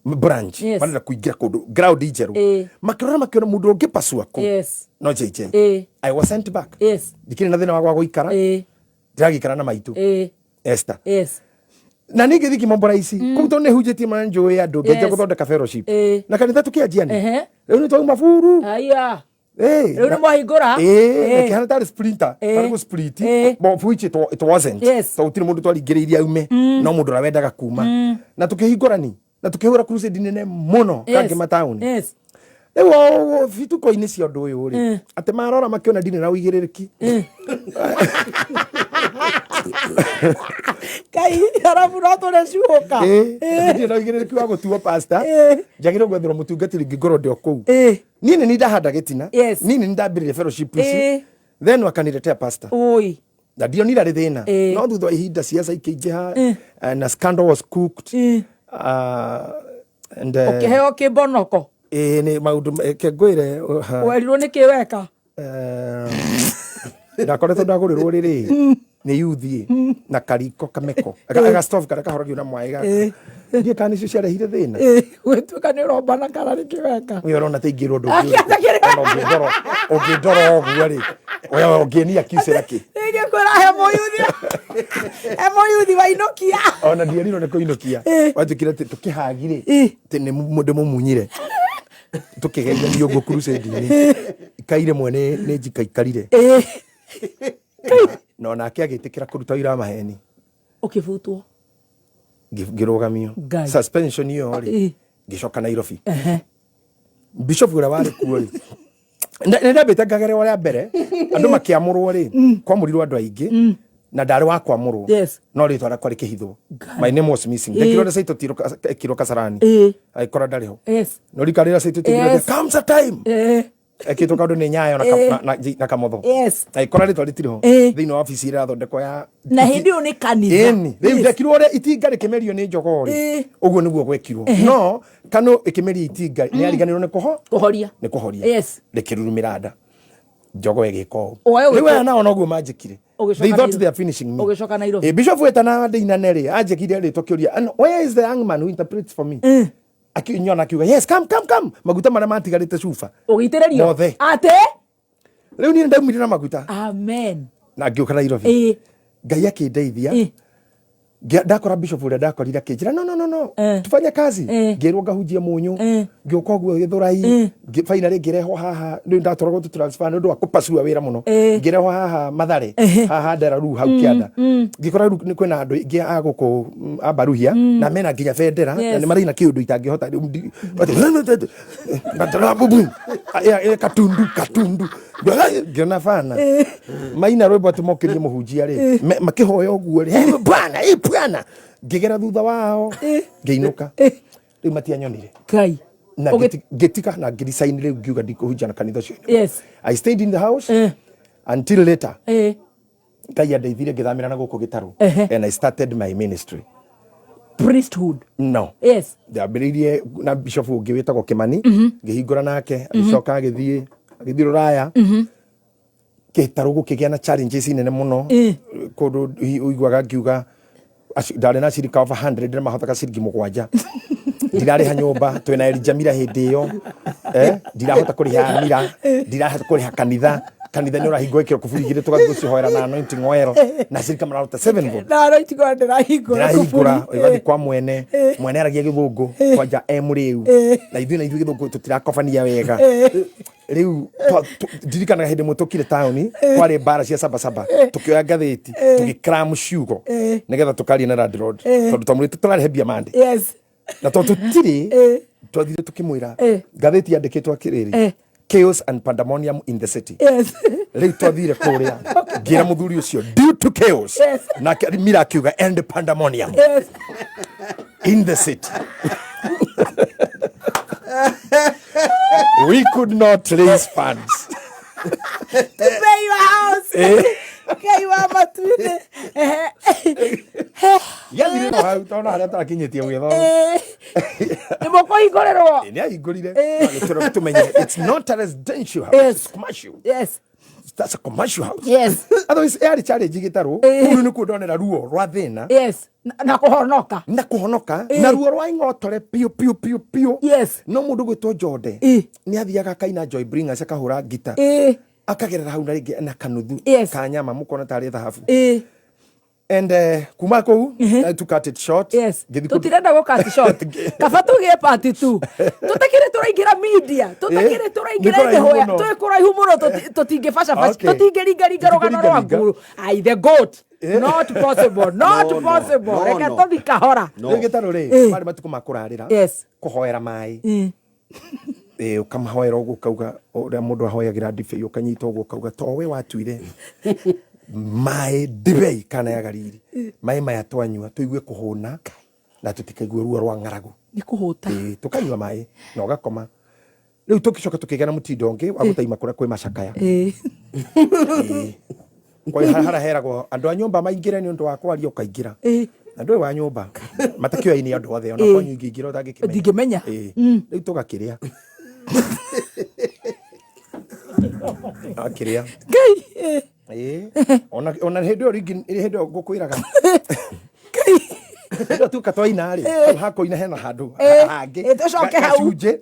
branch, marenda kũingĩra kũndũ ground njerũ. Makĩrora makĩona mũndũ ũngĩ pasua kũ. No JJ. I was sent back. Ndikĩrĩ na thĩna wa gwa gũikara. Ndĩragĩikara na maitũ. Esther. Na niĩ ngĩthiĩ kĩmombora ici. Kũu tondũ nĩ hunjĩtie mana njũĩ andũ, ngĩanjia gũthondeka fellowship. Na kanitha tũkĩanjia nĩ. Rĩu nĩ twauma buru. Aya. Rĩu nĩ mwahingũra? Ĩkĩhana tarĩ splinter, tarĩ gũ split. But of which it wasn't. Tondũ gũtirĩ mũndũ twaringĩrĩirie aume, no mũndũ ũrĩa wendaga kuma. Na tũkĩhingũra ni. Na tukĩhũra crusade nene mũno Kangema town. Rĩu o bituko-inĩ cia ũndũ ũyũ rĩ, atĩ marora makĩona ndirĩ na ũigĩrĩrĩki. Ngai, arabu no tũrĩ cuũka. Ĩ, ndirĩ na ũigĩrĩrĩki wa gũtuo pastor. Njagĩrĩirwo gwetherwo mũtungatĩri ũngĩ ngorwo ndĩ o kũu. Niĩ nĩ niĩ ndahanda gĩtina. Niĩ nĩ niĩ ndambĩrĩria fellowship ici. Then wakaniletea pastor. Oi. Na ndionire arĩ thĩna. No thutha wa ihinda ciaca ikĩingĩha, na scandal was cooked. And Ũkĩheo kĩmbonoko. Ĩĩ, nĩ maũndũ ke ngwĩre ha. Werirwo nĩ kĩ weka? Ndakoretwo ndagũrĩrwo rĩrĩ nĩ yuthi na kariko kameko ga stove karĩa kahoragio na mwaĩ gaka. Ndiũĩ kana nĩcio ciarehire thĩna. Gwĩtuĩka nĩ ũrombana kana nĩ kĩ weka. We ũrona ta ingĩrwo ũndũ ũngĩ ona ũngĩndora ũngĩndora ũguo rĩ, we ũngĩnia kiucĩra kĩ? Ingĩkwĩra he mũyuthi, he mũyuthi wainũkia. Ona ndierirwo nĩ kũinũkia. Wanjĩkire atĩ tũkĩhagi rĩ, atĩ nĩ ndĩmũmunyire. Tũkĩgeithania ũguo crusade-inĩ. Ikai rĩmwe nĩ njikaikarire. Na onake agĩtĩkĩra kũruta ũira wa maheni. Ũkĩbutwo. Ngĩrũgamio. Ngai. Suspension ĩyo rĩ, ngĩcoka Nairobi. Bishop ũrĩa warĩ kuo rĩ, nĩ ndambĩte ngagererwo rĩa mbere, andũ makĩamũrwo rĩ, kwamũrirwo andũ aingĩ, na ndarĩ wa kwamũrwo. No rĩtwa rĩakwa rĩkĩhithwo. Ngai. My name was missing. Ndekirwo nĩ Saito ekirwo Kasarani. Agĩkora ndarĩ ho. No rikarĩra Saito Tiro, there comes a time. Ekĩtwo kaũndũ nĩ Nyayo na Kamotho. Agĩkora rĩtwa rĩtirĩ ho. Thĩinĩ wa obici ĩrĩa ĩrathondekwo ya Na hĩndĩ ĩyo nĩ kanitha. Ĩni. Rĩu ndekirwo ũrĩa itinga rĩkĩmerio nĩ njogoo rĩ. Ũguo nĩguo gwekirwo. No kano ĩkĩmeria itinga nĩ yariganĩrwo nĩ kũho. Kũhoria. Nĩ kũhoria. Rĩkĩrurumĩra nda. Njogoo ĩgĩka ũũ. Ũgae Rĩu aya nao noguo manjĩkire. Ũgĩcoka They thought Nairobi. they are finishing me. Ũgĩcoka Nairobi. Bishop wetana ndĩinane rĩ, anjĩkire rĩtwa kĩũria, and where is the young man who interprets for me? Akinyona akiuga, yes, come, come, come. Maguta marĩa matigarĩte cuba. Ũgĩitĩrĩrio? Mothe. Atĩ? Rĩu niĩ ndaumire na maguta. Amen. Na ngĩũka Nairobi. Ngai akĩndeithia. Ndakora bishop ũrĩa ndakorire akĩnjĩra, no, no, no, no. Tufanye kazi. Ngĩrwo ngahunjie Mũnyũ. Ngĩũka ũguo Gĩthũrai. Finally ngĩrehwo haha, rĩu ndatwaragwo tu transfer nĩ ũndũ wa kũpacua wĩra mũno. Ngĩrehwo haha Mathare, haha Nderaru hau kĩanda. Ngĩkora rĩu kwĩna andũ aingĩ a gũkũ, a Baruhia, na mena nginya bendera, na nĩ maraina kĩũndũ itangĩhota. Rĩu katundu, katundu. Ngĩona bana. Maina rwĩmbo atĩ mokĩrie mũhunjia rĩ, makĩhoya ũguo rĩ, hey, bwana, hey, bwana. Ngĩgera thutha wao, ngĩinũka. Rĩu matianyonire. Ngai. Na ngĩtiga na ngĩresign rĩu ngiuga ndikũhunjia na kanitha ũcio. I stayed in the house until later. Ngai andeithirie ngĩthamĩra na gũkũ Gĩtarũ. And I started my ministry. Priesthood. No. Ndambĩrĩirie na bishop ũngĩ wĩtagwo Kĩmani, ngĩhingũra nake, agĩcoka agĩthiĩ Rũraya. Gĩtarũ gũkĩgĩa na challenges nene mũno. Kũndũ ũiguaga ngiuga, ndarĩ na ciringi over 100 na mahotaga ciringi 7. Ndirarĩha nyũmba, twĩna Elijah Mira hĩndĩ ĩyo. Ndirahota kũrĩha Mira, ndirahota kũrĩha kanitha. Kanitha nĩ ũrahingwo ĩkĩro kuburi igĩrĩ tũgathiĩ gũcihoera na anointing oil. Na cirika mararuta 7 bob. Na anointing oil ndĩrahingũra Ndĩrahingũra, kuburi. ũgathiĩ kwa mwene. Mwene aragia gĩthũngũ, kwanja e mũrĩu. Na ithuĩ na ithuĩ gĩthũngũ tũtirakobania wega. Rĩu ndirikanaga hĩndĩ ĩmwe tũkire taũni, kwarĩ mbara cia sabasaba, tũkĩoya ngathĩti, tũgĩcram ciugo, nĩgetha tũkaria na landlord. Tondũ twamwĩrĩte tũrarĩhe mbia mande. Na tondũ tũtirĩ, twathire tũkĩmwĩra, ngathĩti yandĩkĩtwo atĩrĩrĩ, chaos and pandemonium in the city. Rĩu twathire kũrĩa, ngĩra mũthuri ũcio, due to chaos. Nake Mira akiuga, and pandemonium. In the city. We could not raise funds. To pay your house. Ngai wa matu-inĩ. Yathire no hau, tondũ harĩa tũrakinyĩtie gwĩthoma. Nĩ mũkũhingũrĩrwo. Nĩ ahingũrire. Agĩtwĩra tũmenye, it's not a residential house, it's commercial. That's a commercial house. Otherwise, yarĩ challenge gĩtarũ. Kũu nĩkuo ndonera ruo rwa thĩna. Na kũhonoka. Na kũhonoka. Na ruo rwa ing'otore piũ, piũ, piũ, piũ. No mũndũ gwĩtwo Njode, nĩ athiaga akaina Joy Bringers, akahũra ngita. Akagerera hau na rĩngĩ na kanuthu ka nyama, mũkona tarĩ thahabu. And kuma kũu, to cut it short, ngĩthiĩ Tũtirenda gũ cut short, kaba tũgĩe part 2. Tũtakĩrĩ tũraingĩra media, tũtakĩrĩ tũraingĩra Nĩ kũraihu ĩhũya mũno. twĩ kũraihu mũno, tũtingĩbacabaca, tũtingĩringaringa rũgano Tũtingĩringaringa. rwaku. Ai, the goat, not possible, not No, no. possible. No, Reke no. tũthi kahora. No. Rĩu gĩtarũ rĩ, marĩ matukũ ma kũrarĩra, kũhoera maĩ. Ĩ, ũkamahoera ũguo, ũkauga ũrĩa mũndũ ahoyagĩra ndibei, ũkanyita ũguo ũkauga, to we watuire maĩ ndibei kana ya gariri, maĩ maya twanyua tũigue kũhũna na tũtikaigue ruo rwa ng'aragu. Nĩ kũhũta. Ĩ, tũkanyua maĩ na ũgakoma. Rĩu tũgĩcoka tũkĩgĩa na mũtindo ũngĩ wa gũtaima kũrĩa kwĩ macakaya. Ĩ. Kwa hiyo harĩa heragwo andũ a nyũmba maingĩre nĩ ũndũ wa kwaria, ũkaingĩra na ndũĩ wa nyũmba matakĩoyaine andũ othe, ona kwanyu ingĩingĩra ũtangĩkĩmenya. Ndingĩmenya. Ĩ. Rĩu tũgakĩrĩa akĩrĩa. Ngai. Ĩ. Ona hĩndĩ ĩyo rĩngĩ, hĩndĩ ĩyo ngũkwĩraga, hĩndĩ ĩyo tuoka twaina rĩ, hau hakũina hena handũ hangĩ. Tũcoke hau. Gacunjĩ.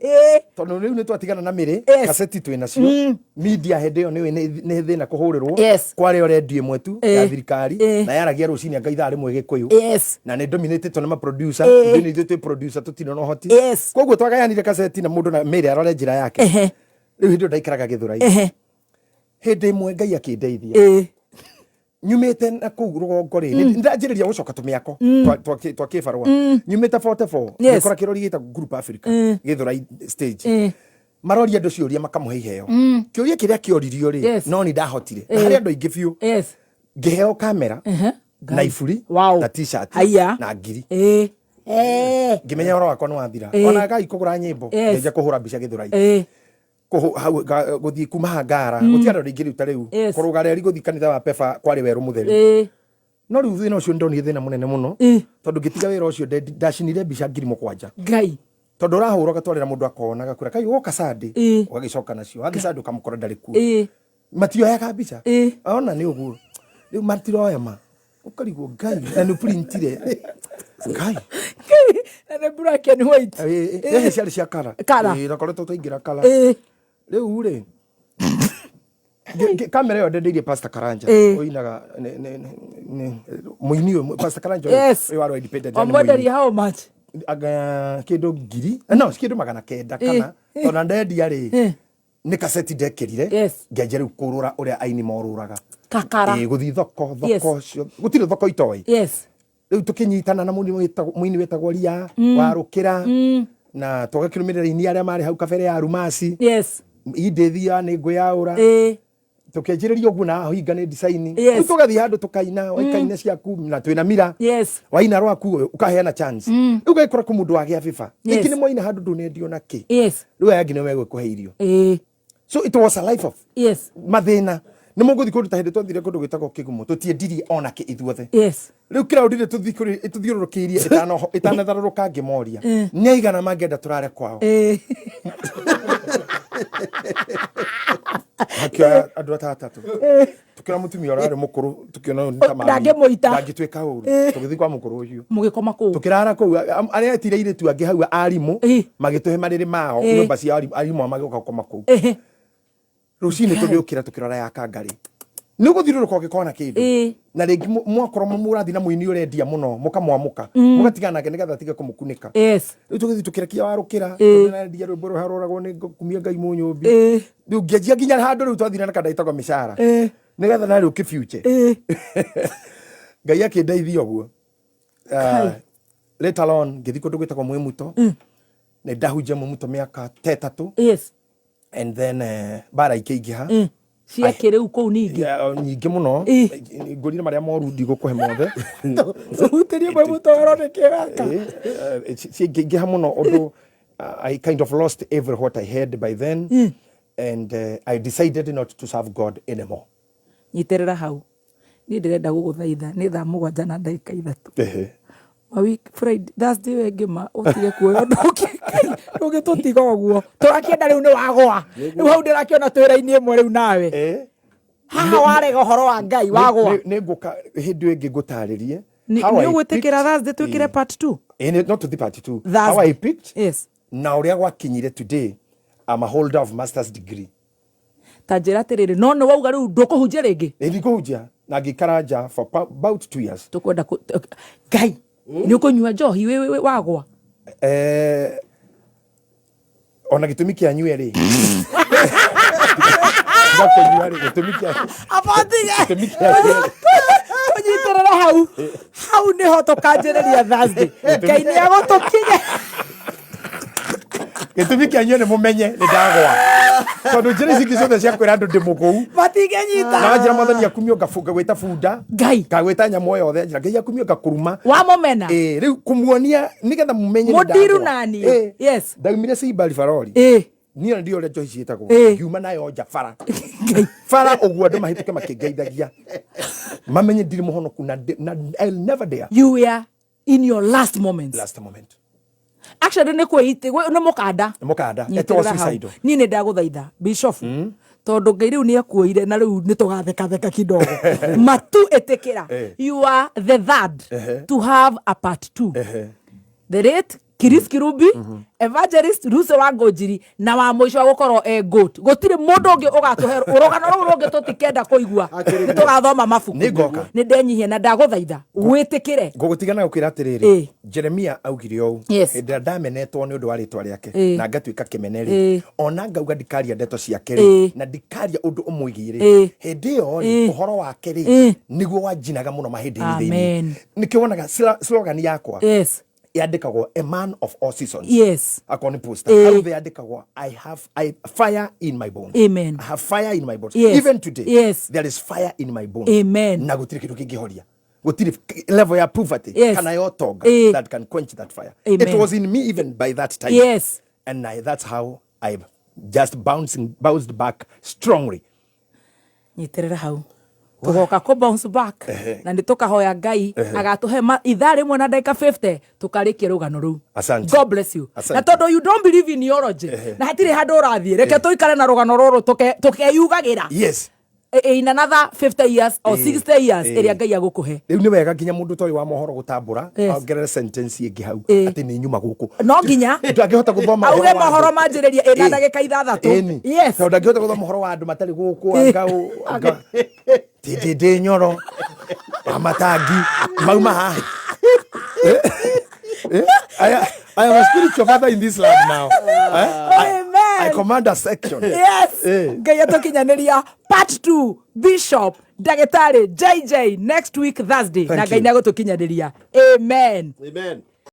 Tondũ rĩu nĩ twatigana na mĩrĩ, kaseti twĩ nacio, media hĩndĩ ĩyo nĩũĩ nĩ thĩna kũhũrĩrwo. Kwarĩ o redio ĩmwe tu ya thirikari, na yaragia rũcinĩ anga ithaa rĩmwe Gĩkũyũ, na nĩ dominated nĩ ma producer. Ithuĩ nĩ ithuĩ twĩ producer, tũtirĩ na ũhoti. Koguo twagayanire kaseti na mũndũ na mĩrĩ arore njĩra yake. Rĩu hĩndĩ ĩyo ndaikaraga Gĩthũrai. Hĩndĩ ĩmwe Ngai akĩndeithia, nyumĩte na kũu rũgongo rĩ, nĩ ndanjĩrĩria gũcoka tũmĩako twa kĩbarũa, nyumĩte 44, ngĩkora kĩrori gĩtagwo Group Africa Gĩthũrai stage, maroria andũ ciũria, makamũhe iheo. Kĩũria kĩrĩa kĩoririo rĩ, no ni ndahotire na harĩ andũ aingĩ biũ, ngĩheo kamera na iburi na T-shirt na ngiri. Ngĩmenya ũhoro wakwa nĩ wathira. Ona ngai kũgũra nyĩmbo, ngĩanjia kũhũra mbica Gĩthũrai. Hau gũthiĩ kuma hangara gũtiarĩ rĩngĩ rĩu ta rĩu, kũrũga reri gũthiĩ kanitha wa Pefa kwarĩ werũ mũtheri. No rĩu thĩna ũcio ndonire thĩna mũnene mũno, tondũ ngĩtiga wĩra ũcio, ndacinire mbica 7,000. Ngai. Tondũ ũrahũra ũgatwarĩra mũndũ akona gakwĩra kai woka Sunday, ũgagĩcoka nacio wathiĩ Sunday ũkamũkora ndarĩ kuo. Matioyaga mbica. Ona nĩ ũguo rĩu matiroya ma ũkarigwo Ngai na nĩ printire Ngai. Na nĩ black and white. Ĩĩ, ciarĩ cia kara. Colour. Na koretwo twaingĩra kara. Rĩu rĩ, kamera ĩyo ndendeirie Pastor Karanja, ũinaga mũini ũyũ Pastor Karanja ũyũ, ũyũ warĩ wa Independent, nĩ mũini. Wamwenderia how much? Anga kĩndũ ngiri, no kĩndũ 900 kana, tondũ ndendia rĩ, nĩ kaseti ndekĩrire. Ngĩanjia rĩu kũrũra ũrĩa aini morũraga. Kakara. Ĩ, gũthiĩ thoko, thoko gũtirĩ thoko itoĩ. Rĩu tũkĩnyitana na mũini wĩtagwo Ria Warũkĩra, na tũgakĩrũmĩrĩra aini arĩa marĩ hau kabere ya Rumasi. Indĩthia nĩ ngwĩyaũra. Tũkĩanjĩrĩria ũguo na hinga nĩ design. Rĩu tũgathiĩ handũ tũkaina, waikaina ciaku na twĩna mira. Waina rwaku ũkaheana chance, rĩu ũgagĩkora kũ mũndũ wagĩa biba rĩngĩ nĩ mwaina handũ ndũnendio na kĩ. Rĩu aya angĩ nĩo megũkũhe irio. So it was a life of mathĩna. Nĩ mũgũthiĩ kũndũ ta hĩndĩ twathire kũndũ gwĩtagwo Kĩgumo, tũtiendirie ona kĩ ithuothe. Rĩu kĩraũndire tũthiũrũrũkĩirie ĩtanatharũrũka, ngĩmoria nĩ aigana mangĩenda tũrare kwao. Hakĩoya andũ atatũ, tũkĩona mũtumia ũrarĩ mũkũrũ, tũkĩona ũyũ nĩ ta mami. Ndangĩmũita. Ndangĩtuĩka ũru. Tũgĩthiĩ kwa mũkũrũ ũcio. Mũgĩkoma kũu. Tũkĩrara kũu. Arĩa etire airĩtu angĩ hau arimũ, magĩtũhe marĩrĩ mao, nyũmba cia arimũ, arimũ ao magĩũka gũkoma kũu. Rũcinĩ tũgĩũkĩra, tũkĩrora ya kangarĩ nĩ ũgũthiũrũrũka ũgĩkona kĩndũ. Na rĩngĩ mwakorwo mũrathiĩ na mũini ũrendia mũno, mũkamwamũka, mũgatigana nake nĩgetha atige kũmũkunĩka. Rĩu tũgĩthiĩ tũkĩrekia Warũkĩra, tondũ narendia rwĩmbo rũrĩa rũragwo nĩ kumia Ngai mũnyũmbi. Rĩu ngĩanjia nginya handũ rĩu twathire na kanda ĩtagwo mĩcara, nĩgetha narĩ ũkĩ future. Ngai akĩndeithia ũguo. Later on ngĩthiĩ kũndũ gwĩtagwo Mwĩmuto, nĩ ndahunjia Mwĩmuto mĩaka ta 3. And then mbara ikĩingĩha. Cia kĩrĩu kũu ningĩ. Yeah, nyingĩ mũno. Ngũrire marĩa moru, ndigũkũhe mothe. Tũhutĩrie mwe mũtoro nĩ kĩgaka. Ciingĩha mũno ũndũ I kind of lost every what I had by then, and I decided not to serve God anymore. Nyitĩrĩra hau, niĩ ndĩrenda gũgũthaitha, nĩ thaa 7:03. Mawi Friday, Thursday we ngĩma ũtige kuoya ũndũ ũngĩ. Ndũngĩtũtiga ũguo, tũrakĩenda rĩu nĩ wagwa, rĩu hau ndĩrakĩona twĩ raini ĩmwe rĩu nawe. Haha warega ũhoro wa Ngai, wagwa. Nĩ ngũka hĩndĩ ĩyo ĩngĩ ngũtarĩrie. Nĩ How I ũgwĩtĩkĩra picked- Thursday twĩkĩre part 2? Not to the part 2. Thursday. How I picked na ũrĩa gwakinyire today I'm a holder of master's degree. Ta njĩra atĩrĩrĩ, no nĩ wauga rĩu ndũkũhunjia rĩngĩ? Ĩ, ndikũhunjia. Na ngĩikara nja for about 2 years. Tũkwenda Ngai, nĩ ũkũnyua njohi wagwa? Ona gĩtũmi kĩa nyue rĩ, tiga kũnyua rĩ, gĩtũmi kĩa Abotige. Gĩtũmi kĩa nyue rĩ. Tũnyitĩrĩre hau hau, nĩho tũkanjĩrĩria Thursday. Ngai nĩ agũtũkinya. Gĩtũmi kĩa nyue nĩ mũmenye nĩ ndagwa, tondũ njĩra ici ingĩ ciothe cia kwĩra andũ ndĩ mũgũu matingĩnyita. Na njĩra Mwathani akumio, ngabunga gwĩta bunda. Ngai. Ngagwĩta nyamũ o yothe, njĩra Ngai akumio, ngakũruma. Wamũmena. Ĩĩ, rĩu kũmuonia nĩgetha mũmenye nĩ Mũndiru ndagwa. nani. Ĩĩ. Yes. Ndaumire Simba Rivaroli. Niĩ ona ndiũĩ ũrĩa njohi ciĩtagwo. Ngiuma nayo nja bara. Ngai. Bara ũguo andũ mahĩtũke makĩngeithagia, mamenye ndirĩ mũhonoku na I'll never dare. You were in your last moments. Last moment. Actually nĩ kwĩite nĩ mũkanda. Nĩ mũkanda. It Nyitĩrĩra was hau. suicidal. Niĩ nĩ ndagũthaitha, bishop, tondũ Ngai rĩu nĩ akuoire na rĩu nĩ tũgathekatheka kidogo matu ĩtĩkĩra. You are the third to have a part two. The late Chris Kirubi, Evangelist Lucy wa Ngũnjiri, na wa mũico wa gũkorwo e goat. Gũtirĩ mũndũ ũngĩ ũgatũhe rũgano rũu rũngĩ, tũtikenda kũigua, nĩ tũgathoma mabuku. Nĩ ngoka. Nĩ ndenyihia na ndagũthaitha wĩtĩkĩre. Ngũgũtigana gũkwĩra atĩrĩrĩ, Jeremia augire ũũ, hĩndĩ ĩrĩa ndamenetwo nĩ ũndũ wa rĩtwa rĩake na ngatuĩka kĩmene rĩ, ona ngauga ndikaria ndeto ciake rĩ, na ndikaria ũndũ ũmwĩgiĩ rĩ, hĩndĩ ĩyo rĩ, ũhoro wake rĩ, nĩguo wanjinaga mũno mahĩndĩ-inĩ thĩinĩ. Amen. Nĩkĩo wonaga slogan yakwa yandĩkagwo "A man of all seasons". Akorwo nĩ poster, hau thĩ yandĩkagwo "I have fire in my bones". Amen. I have fire in my bones. Even today there is fire in my bones. Amen. Na gũtirĩ kĩndũ kĩngĩhoria, gũtirĩ level ya poverty kana ya ũtonga that can quench that fire. Amen. It was in me even by that time. And that's how I just bounced back strongly. Nyitĩrĩra hau, tũgoka kũ bounce back na nĩ tũkahoya Ngai agatũhe ithaa rĩmwe na ndagĩka 50 tũkarĩkia rũgano rũu. Asante. God bless you. Asante. Na tondũ you don't believe in theology na hatirĩ handũ ũrathiĩ, reke tũikare na rũgano rũrũ tũkeyugagĩra in another 50 years or 60 years ĩrĩa Ngai agũkũhe. Rĩu nĩ wega nginya mũndũ ũtoĩ wa mohoro gũtambũra ongerere sentence ĩngĩ hau atĩ nĩ nyuma gũkũ. No nginya ndangĩhota gũthoma auge ũhoro wa mohoro andũ. manjĩrĩria ĩna ndagĩka 6. Ĩni. Tondũ ndangĩhota gũthoma ũhoro wa andũ matarĩ gũkũ, anga anga ndĩ nyoro wa matangi mauma haha. I am a spiritual father in this land now. Eh? Amen. I command a section. Ngai atũkinyanĩria part 2, Bishop Ndagĩtarĩ JJ, next week Thursday. Thank Na Ngai you. nĩ agũtũkinyanĩria. Amen. Amen.